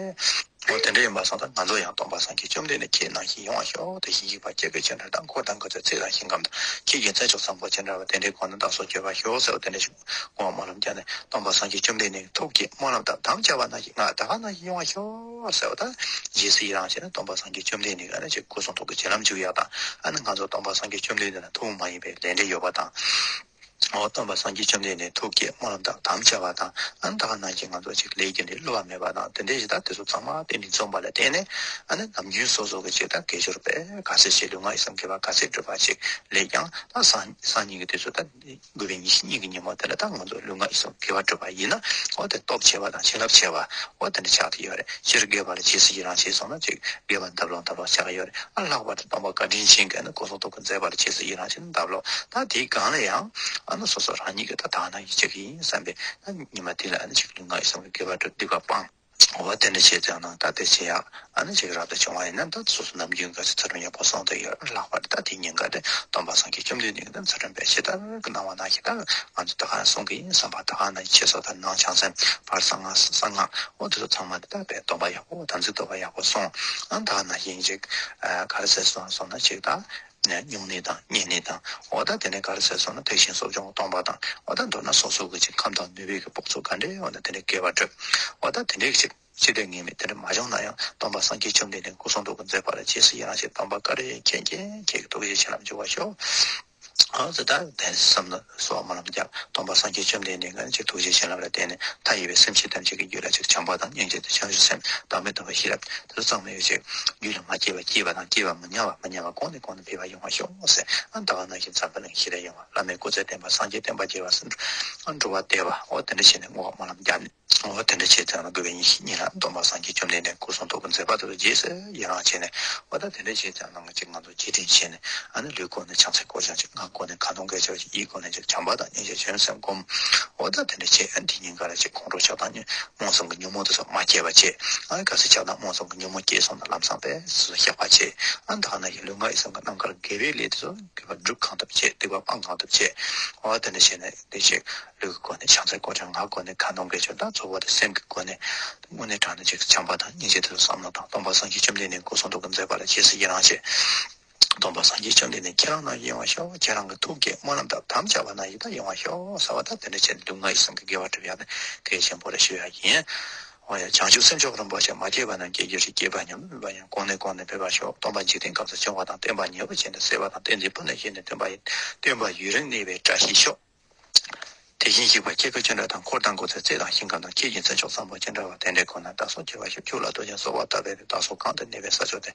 འོ་དེ་འདྲ་ཡིན་པ་སོང་ཙང་ང་ཚོ་ཡང་སྟོན་པ་སངས་རྒྱས་བཅོམ་ལྡན་འདས་ཁྱེད་ནང་བཞིན་ཡོང་བ་ཤོག་དེ་བཞིན་གཤེགས་པ་ཀྱེ་ཀྱེ་ཅི་འདྲ་དང་། འཁོར་དང་འཁོར་ཚོགས་ཚད་དང་ཞིང་ཁམས་དང་། ཁྱེད་ཀྱི་མཚན་མཆོག་བཟང་པོ་ཅི་འདྲ་བ་དེ་འདྲའི་སྒོ་ནས་བདག་སོགས་གྱུར་པར་ཤོག་ཟེར་བ་དེ་འདྲ་ཞིག་དགོངས་པ་སྨོན་ལམ་བརྒྱབ་ནས། སྟོན་པ་སངས་རྒྱས་བཅོམ་ལྡན་འདས་ཀྱི་ཐུགས་བསྐྱེད་སྨོན་ལམ་དང་དམ་བཅའ་བ་ནང་བཞིན་ང་ད་ག་ནང་བཞིན་ཡོང་བ་ཤོག་ཟེར་བ་དང་། རྗེས་སུ་ཡི་རང་བྱས་ནས་སྟོན་པ་སངས་རྒྱས་བཅོམ་ལྡན་འདས་ཀྱི་ཨ་ནི་ཅིག་སྐུ་གསུང་ཐུགས་ཀྱི་བྱིན་རླབས་འཇུག་ཡག་དང་། ཨ་ནི་ང་ཚོ་སྟོན་པ་སངས་རྒྱས་བཅོམ་ལྡན་འདས་དང་ཐུན་མོང་མ་ཡིན་པའི་ལས་འབྲེལ་ཡོད་པ་དང་། འོ་སྟོན་པ་སངས་རྒྱས་བཅོམ་ལྡན་འདས་ཐུགས་བསྐྱེད་སྨོན་ལམ་དང་དམ་བཅའ་བ་དང་། ཨ་ནི་ད་ག་ནང་བཞིན་ང་ཚོ་ཅིག་ལས་རྒྱུ་འབྲས་བསླུ་བ་མེད་པ་དང་། དེ་འདྲའི་ཞིག་ད་དེ་ཚོ་ཚང་མ་གཏན་ནས་འཛོམས་པ་ལ་བརྟེན་ནས། ཨ་ནི་ནམ་རྒྱུན་སོ་སོ་གི་ཅིག་ད་དགེ་སྦྱོར་དཔེ་ག་ཚོད་བྱེད། ལུས་ངག་ཡིད་གསུམ་དགེ་བ་ག་ཚོད་སྒྲུབ་པ་ཅིག་ལས་ཀྱང་། ད་སང་སང་ཉིན་གྱི་དུས་ཚོད་ད་དགུ་པའི་ཉི་ཤུ་གཉིས་ཀྱི་ཉིན་མོ་དེ་ལ་ད་ང་ཚོ་ལུས་ངག་ཡིད་གསུམ་དགེ་བ་སྒྲུབ་པ་ཡིན་ན། འོ་དེ་སྟོབས་ཆེ་བ་དང་བྱིན་རླབས་ཆེ་བ། འོ་དེ་འདྲ་ཆགས་ཀྱི་ཡོད་རེད། སྤྱིར་དགེ་བ་ལ་རྗེས་སུ་ཡི་རང་བྱས་སོང་ན་ཅིག་དགེ་བ་འདབ་ལོག་འདབ་ལོག་ཆགས་ཀྱི་ཡོད་རེད། ཨ་ལྷག་པར་དུ་སྟོན་པ་བཀའ་དྲིན་ཅན་གྱི་ཨ་ནི་སྐུ་གསུང་ཐུགས་ཀྱི་མཛད་པ་ལ་རྗེས་སུ་ཡི་རང་བྱས་ན་འདབ་ལོག་ད་དེའི་སྒང་ལ་ཡང་ཨ་ནི་སོ་སོ་རང་ཉིད་ཀྱིས་ད་ད་ག་ནང་བཞིན་བྱེད་ཀྱི་ཡིན་བསམ་པའི་ཨ་ཉི་མ་དེ་ལ་ཨ་ནི་ཅིག་ལུས་ངག་ཡིད་གསུམ་གྱི་དགེ་བ་སྒྲུབ། སྡིག་པ་སྤང་། འོ་དེ་འདྲ་བྱས་ཙང་ན་ད་དེ་བྱེད་ཡག་ཨ་ནི་ཅིག་རབ་ཏུ་བྱུང་བ་ཡིན་ན། ད་སོ་སོ་ནམ་རྒྱུན་ག་ཚོད་ཚུལ་ཁྲིམས་ཡག་པོ་སྲུང་བསྡད་ཡོད། ལྷག་པར་དུ་ད་དེ་ཉིན་ཀ་དེ་སྟོན་པ་སངས་རྒྱས་བཅོམ་ལྡན་འདས་ཀྱིས་ད་ཚུལ་ཁྲིམས་དཔེ་ཇི་ལྟར་གནང་བ་ནང་བཞིན་ད་ང་ཚོ་ད་ག་ནང་སྲུང་གི་ཡིན་བསམ་པ། ད་ག་ནང་བཞིན་ཆོས་ཚོགས་དང་ནང་བྱང་སེམས། བར་གསང་སྔགས། གསང་སྔགས། འོ་དེ་ཚོ་ཚང་མ་དེ་ད་དཔེ་སྡོམ་པ་ཡག་པོ། དམ་ཚིག་སྡོམ་པ་ཡག་པོ་སྲུང་། ཨ་ད་ག་ནང་བཞིན་ཅིག་ཨ་ག་རེ་ཟེར་སོང་སོང་ན་ཅིག་ད་ནས་སྨྱུང་གནས་དང་བསྙེན་གནས་དང་། འོ་ད་དེ་ནས་ག་རེ་ཟེར་སོང་ན་ཐེག་ཆེན་གསོ་སྦྱོང་སྡོམ་པ་དང་། འོ་ད་མདོར་ན་སོ་སོ་གི་ཅིག་ཁམས་དང་ནུས་པའི་གི་དཔོག་ཚོད་ག་འདྲས་ཡོད་ན་དེ་འདྲའི་དགེ་བ་སྒྲུབ། འོ་ད་དེ་འདྲའི་གི་ཅིག་ཅི་སྟེ་ངེས་མེད་དེ་འདྲ་མ་བྱུང་ན་ཡང་། སྟོན་པ་སངས་རྒྱས་བཅོམ་ལྡན་འདས་སྐུ་གསུང་ཐུགས་ཀྱི་མཛད་པ་ལ་རྗེས་སུ་ཡི་རང་བྱེད། སྟོན་པ་བཀའ་དྲིན་ཅན་ཁྱེད་ཀྱི་ཐུགས་རྗེ་བྱིན་རླབས་འཇུག་པར་ཤོག་ཨ་ཙི་ད་དེ་བསམ་ན་གསོལ་བ་སྨོན་ལམ་བརྒྱབ། སྟོན་པ་སངས་རྒྱས་བཅོམ་ལྡན་འདས་ཀྱི་ཅིག་ཐུགས་རྗེ་བྱིན་རླབས་ལ་བརྟེན་ནས་མཐའ་ཡས་པའི་སེམས་ཅན་ཐམས་ཅད་ཀྱི་རྒྱུད་ལ་ཅིག་བྱམས་པ་དང་སྙིང་རྗེ་དང་བྱང་ཆུབ་སེམས། བདག་མེད་རྟོགས་པའི་ཤེས་རབ་དེ་ཚོ་ཚང་མ་ཡོད་ཅིག་རྒྱུད་ལ་མ་སྐྱེས་པ་སྐྱེས་པ་དང་། སྐྱེས་པ་མི་ཉམས་པ་མི་ཉམས་པ་གོང་ནས་གོང་དུ་འཕེལ་བ་ཡོང་བར་ཤོག་ཟེར། ཨ་ད་ག་ནང་བཞིན་འཛམ་བུ་གླིང་ཞི་བདེ་ཡོང་བ། བླ་མེད་སྐུ་ཚེ་བརྟན་པ། སངས་རྒྱས་བསྟན་པ་རྒྱས་པ་སོགས་འགྲོ་བ་བདེ་བ། འོ་དེ་འདྲ་བྱས་ནས་བསྔོ་བ་སྨོན་ལམ་བརྒྱབ་ནས། འོ་དེ་འདྲ་བྱས་ཙང་ན་དགུ་པའི་ཉི་ཤུ་གཉིས་ལ་སྟོན་པ་སངས་རྒྱས་བཅོམ་ལྡན་འདས་སྐུ་གསུང་ཐུགས་ཀྱི་མཛད་པ་དེ་ཚོ་རྗེས་སུ་ཡི་རང་བྱས་ནས། འོ་ད་དེ་འདྲ་བྱས་ཙང་ན་ང་ཅིག་ང་ཚོ་རྗེས་དྲན་བྱས་ནས། ཨ་ནི་ལུས་སྒོ་ནས་བྱང་སེམས་སྐོར་སྦྱང་ཅིག་སྔགས་སྒོ་ནས་ཁ་འདོན་དགེ་སྦྱོར་ཅིག་ཡིད་སྒོ་ནས་ཅིག་བྱམས་པ་དང་སྙིང་རྗེ་བྱང་སེམས་སྒོམ། འོ་ད་དེ་འདྲ་བྱས། ཨ་འདི་ཉིན་ཀ་ལ་ཅིག་ཁོང་ཁྲོ་ཆགས་སྡང་གཉིད། རྨོངས་གསུམ་གྱི་ཉོན་མོངས་དེ་ཚོ་མ་སྐྱེས་པ་བྱས། ཨ་གལ་སྲིད་ཆགས་སྡང་རྨོངས་གསུམ་གྱི་ཉོན་མོངས་སྐྱེས་སོང་ན་ལམ་སང་དཔེ་སོ་སོ་བཤགས་པ་བྱས། ཨ་ད་ག་ནང་བཞིན་ལུས་ངག་ཡིད་གསུམ་གྱི་རྣམ་དཀར་དགེ་བའི་ལས་དེ་ཚོ་དགེ་བ་སྒྲུབ་གང་ཐུབ་བྱས། སྡིག་པ་སྤང་གང་ཐུབ་བྱས། འོ་དེ་འདྲ་བྱས་ནས་དེ་ཅིག་ལུས་ཀྱི་སྒོ་ནས་བྱང་སེམས་སྐོར་སྦྱང་། ངག་སྒོ་ནས་ཁ་འདོན་དགེ་སྦྱོར་དང་། གཙོ་བོ་དེ་སེམས་ཀྱི་སྒོ་ནས་དངོས་གནས་དྲང་གནས་ཅིག་བྱམས་པ་དང་སྙིང་རྗེ་དེ་ཚོ་བསམ་བློ་བཏང་། སྟོན་པ་སངས་རྒྱས་བཅོམ་ལྡན་འདས་སྐུ་གསུང་ཐུགས་ཀྱི་མཛད་པ་ལ་རྗེས་སུ་ཡི་རང་བྱས། སྟོན་པ་སངས་རྒྱས་བཅོམ་ལྡན་འདས་ཁྱེད་རང་ནང་བཞིན་ཡོང་བར་ཤོག་ཁྱེད་རང་གི་ཐུགས་བསྐྱེད་སྨོན་ལམ་དང་དམ་བཅའ་བ་ནང་བཞིན་ད་ཡོང་བར་ཤོག་ཟེར་བ་དང་། དེ་འདྲ་བྱས་ནས་ལུས་ངག་ཡིད་གསུམ་གྱི་དགེ་བ་སྒྲུབ་ཡག་ནི་གལ་ཆེན་པོ་རེད་ཞུ་ཡག་ཡིན། འོ་ཡ། བྱང་ཆུབ་སེམས་མཆོག་རིན་པོ་ཆེ། མ་སྐྱེས་པ་རྣམས་སྐྱེ་གྱུར་ཅིག་སྐྱེས་པ་ཉམས་ལེན་མེད་པ་ཡང་། གོང་ནས་གོང་ནས་འཕེལ་བར་ཤོག་སྟོན་པ་འཇིག་རྟེན་ཁམས་སུ་བྱུང་བ་དང་། བསྟན་པ་ཉེ་བར་བྱས་ནས་གསལ་བ་དང་། བསྟན་འཛིན་བུ་ནས་བཞེས་ནས་སྟོན་པ་ཡི། སྟོན་པ་ཡུན་རིང་གནས་པའི་བཀྲ་ཤིས་ཤོག་དེ་བཞིན་གཤེགས་པ་ཀྱེ་ཀྱེ་ཅི་འདྲ་དང་། འཁོར་དང་འཁོར་ཚོགས་ཚད་དང་ཞིང་ཁམས་དང་། ཁྱེད་ཀྱི་མཚན་མཆོག་བཟང་པོ་ཅི་འདྲ་བ། དེ་འདྲའི་སྒོ་ནས་བདག་སོགས་གྱུར་པར་ཤོག་ཆོས་ལ་རྟོག་ཅིང་གསོལ་བ་བཏབ་པའི་བདག་སོགས་གང་དུ་གནས་པའི་ས་ཕྱོགས་དེར།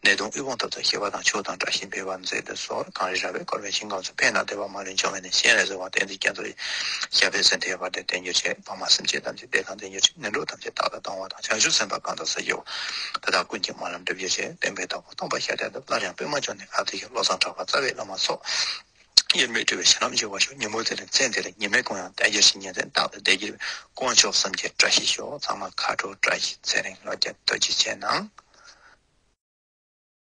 བདེ་སྟོང་དབུལ་ཕོངས་ཐོབ་ཚུལ། ཤེས་པ་དང་ཆོས་དང་བཀྲ་ཤིས་འཕེལ་བར་མཛད་དུ་གསོལ། གངས་རི་ར་བས་བསྐོར་བའི་ཞིང་ཁམས་སུ། ཕན་དང་བདེ་བ་མ་ལུས་འབྱུང་བའི་གནས། སྤྱན་རས་གཟིགས་དབང་བསྟན་འཛིན་རྒྱ་མཚོ་ཡི། ཞབས་པད་སྲིད་མཐའི་བར་དུ་བརྟན་གྱུར་ཅིག་དཔའ་མ་སེམས་ཅན་ཐམས་ཅད་བདེ་དང་ལྡན་གྱུར་ཅིག་ངན་འགྲོ་ཐམས་ཅད་རྟག་ཏུ་སྟོང་བ་དང་། བྱང་ཆུབ་སེམས་དཔའ་གང་དག་བསད་ཀྱི་འོ། དེ་དག་ཀུན་གྱི་སྨོན་ལམ་འགྲུབ་གྱུར་ཅིག་བསྟན་པའི་བདག་པོ་སྟོན་པ་ཤཱཀྱ་ཐུབ། སླར་ཡང་པདྨ་འབྱུང་གནས་ཁ་ཐུག་ཤོག་བློ་བཟང་གྲགས་པ་རྩ་བའི་བླ་མ་སོགས། དབྱེར་མེད་སྤྲུལ་པའི་ཞལ་ལམ་མཇལ་བར་ཤོག་ཉིན་མོ་དེ་ལ་མཚན་དེ་ལ་ཉི་མའི་གུང་ཡང་བལྟ་གྱུར་ཅིག་ཉིན་མཚན་རྟག་ཏུ་བསྡད་ཀྱི་རེད། དཀོན་མཆོག་གསུམ་གྱི་བཀྲ་ཤིས་ཤོག་ཚང་མ་ཁ་དྲོ་བཀྲ་ཤིས་ཚེ་རིང་ལོ་བརྒྱ་ཐུགས་རྗེ་ཆེ་གནང་།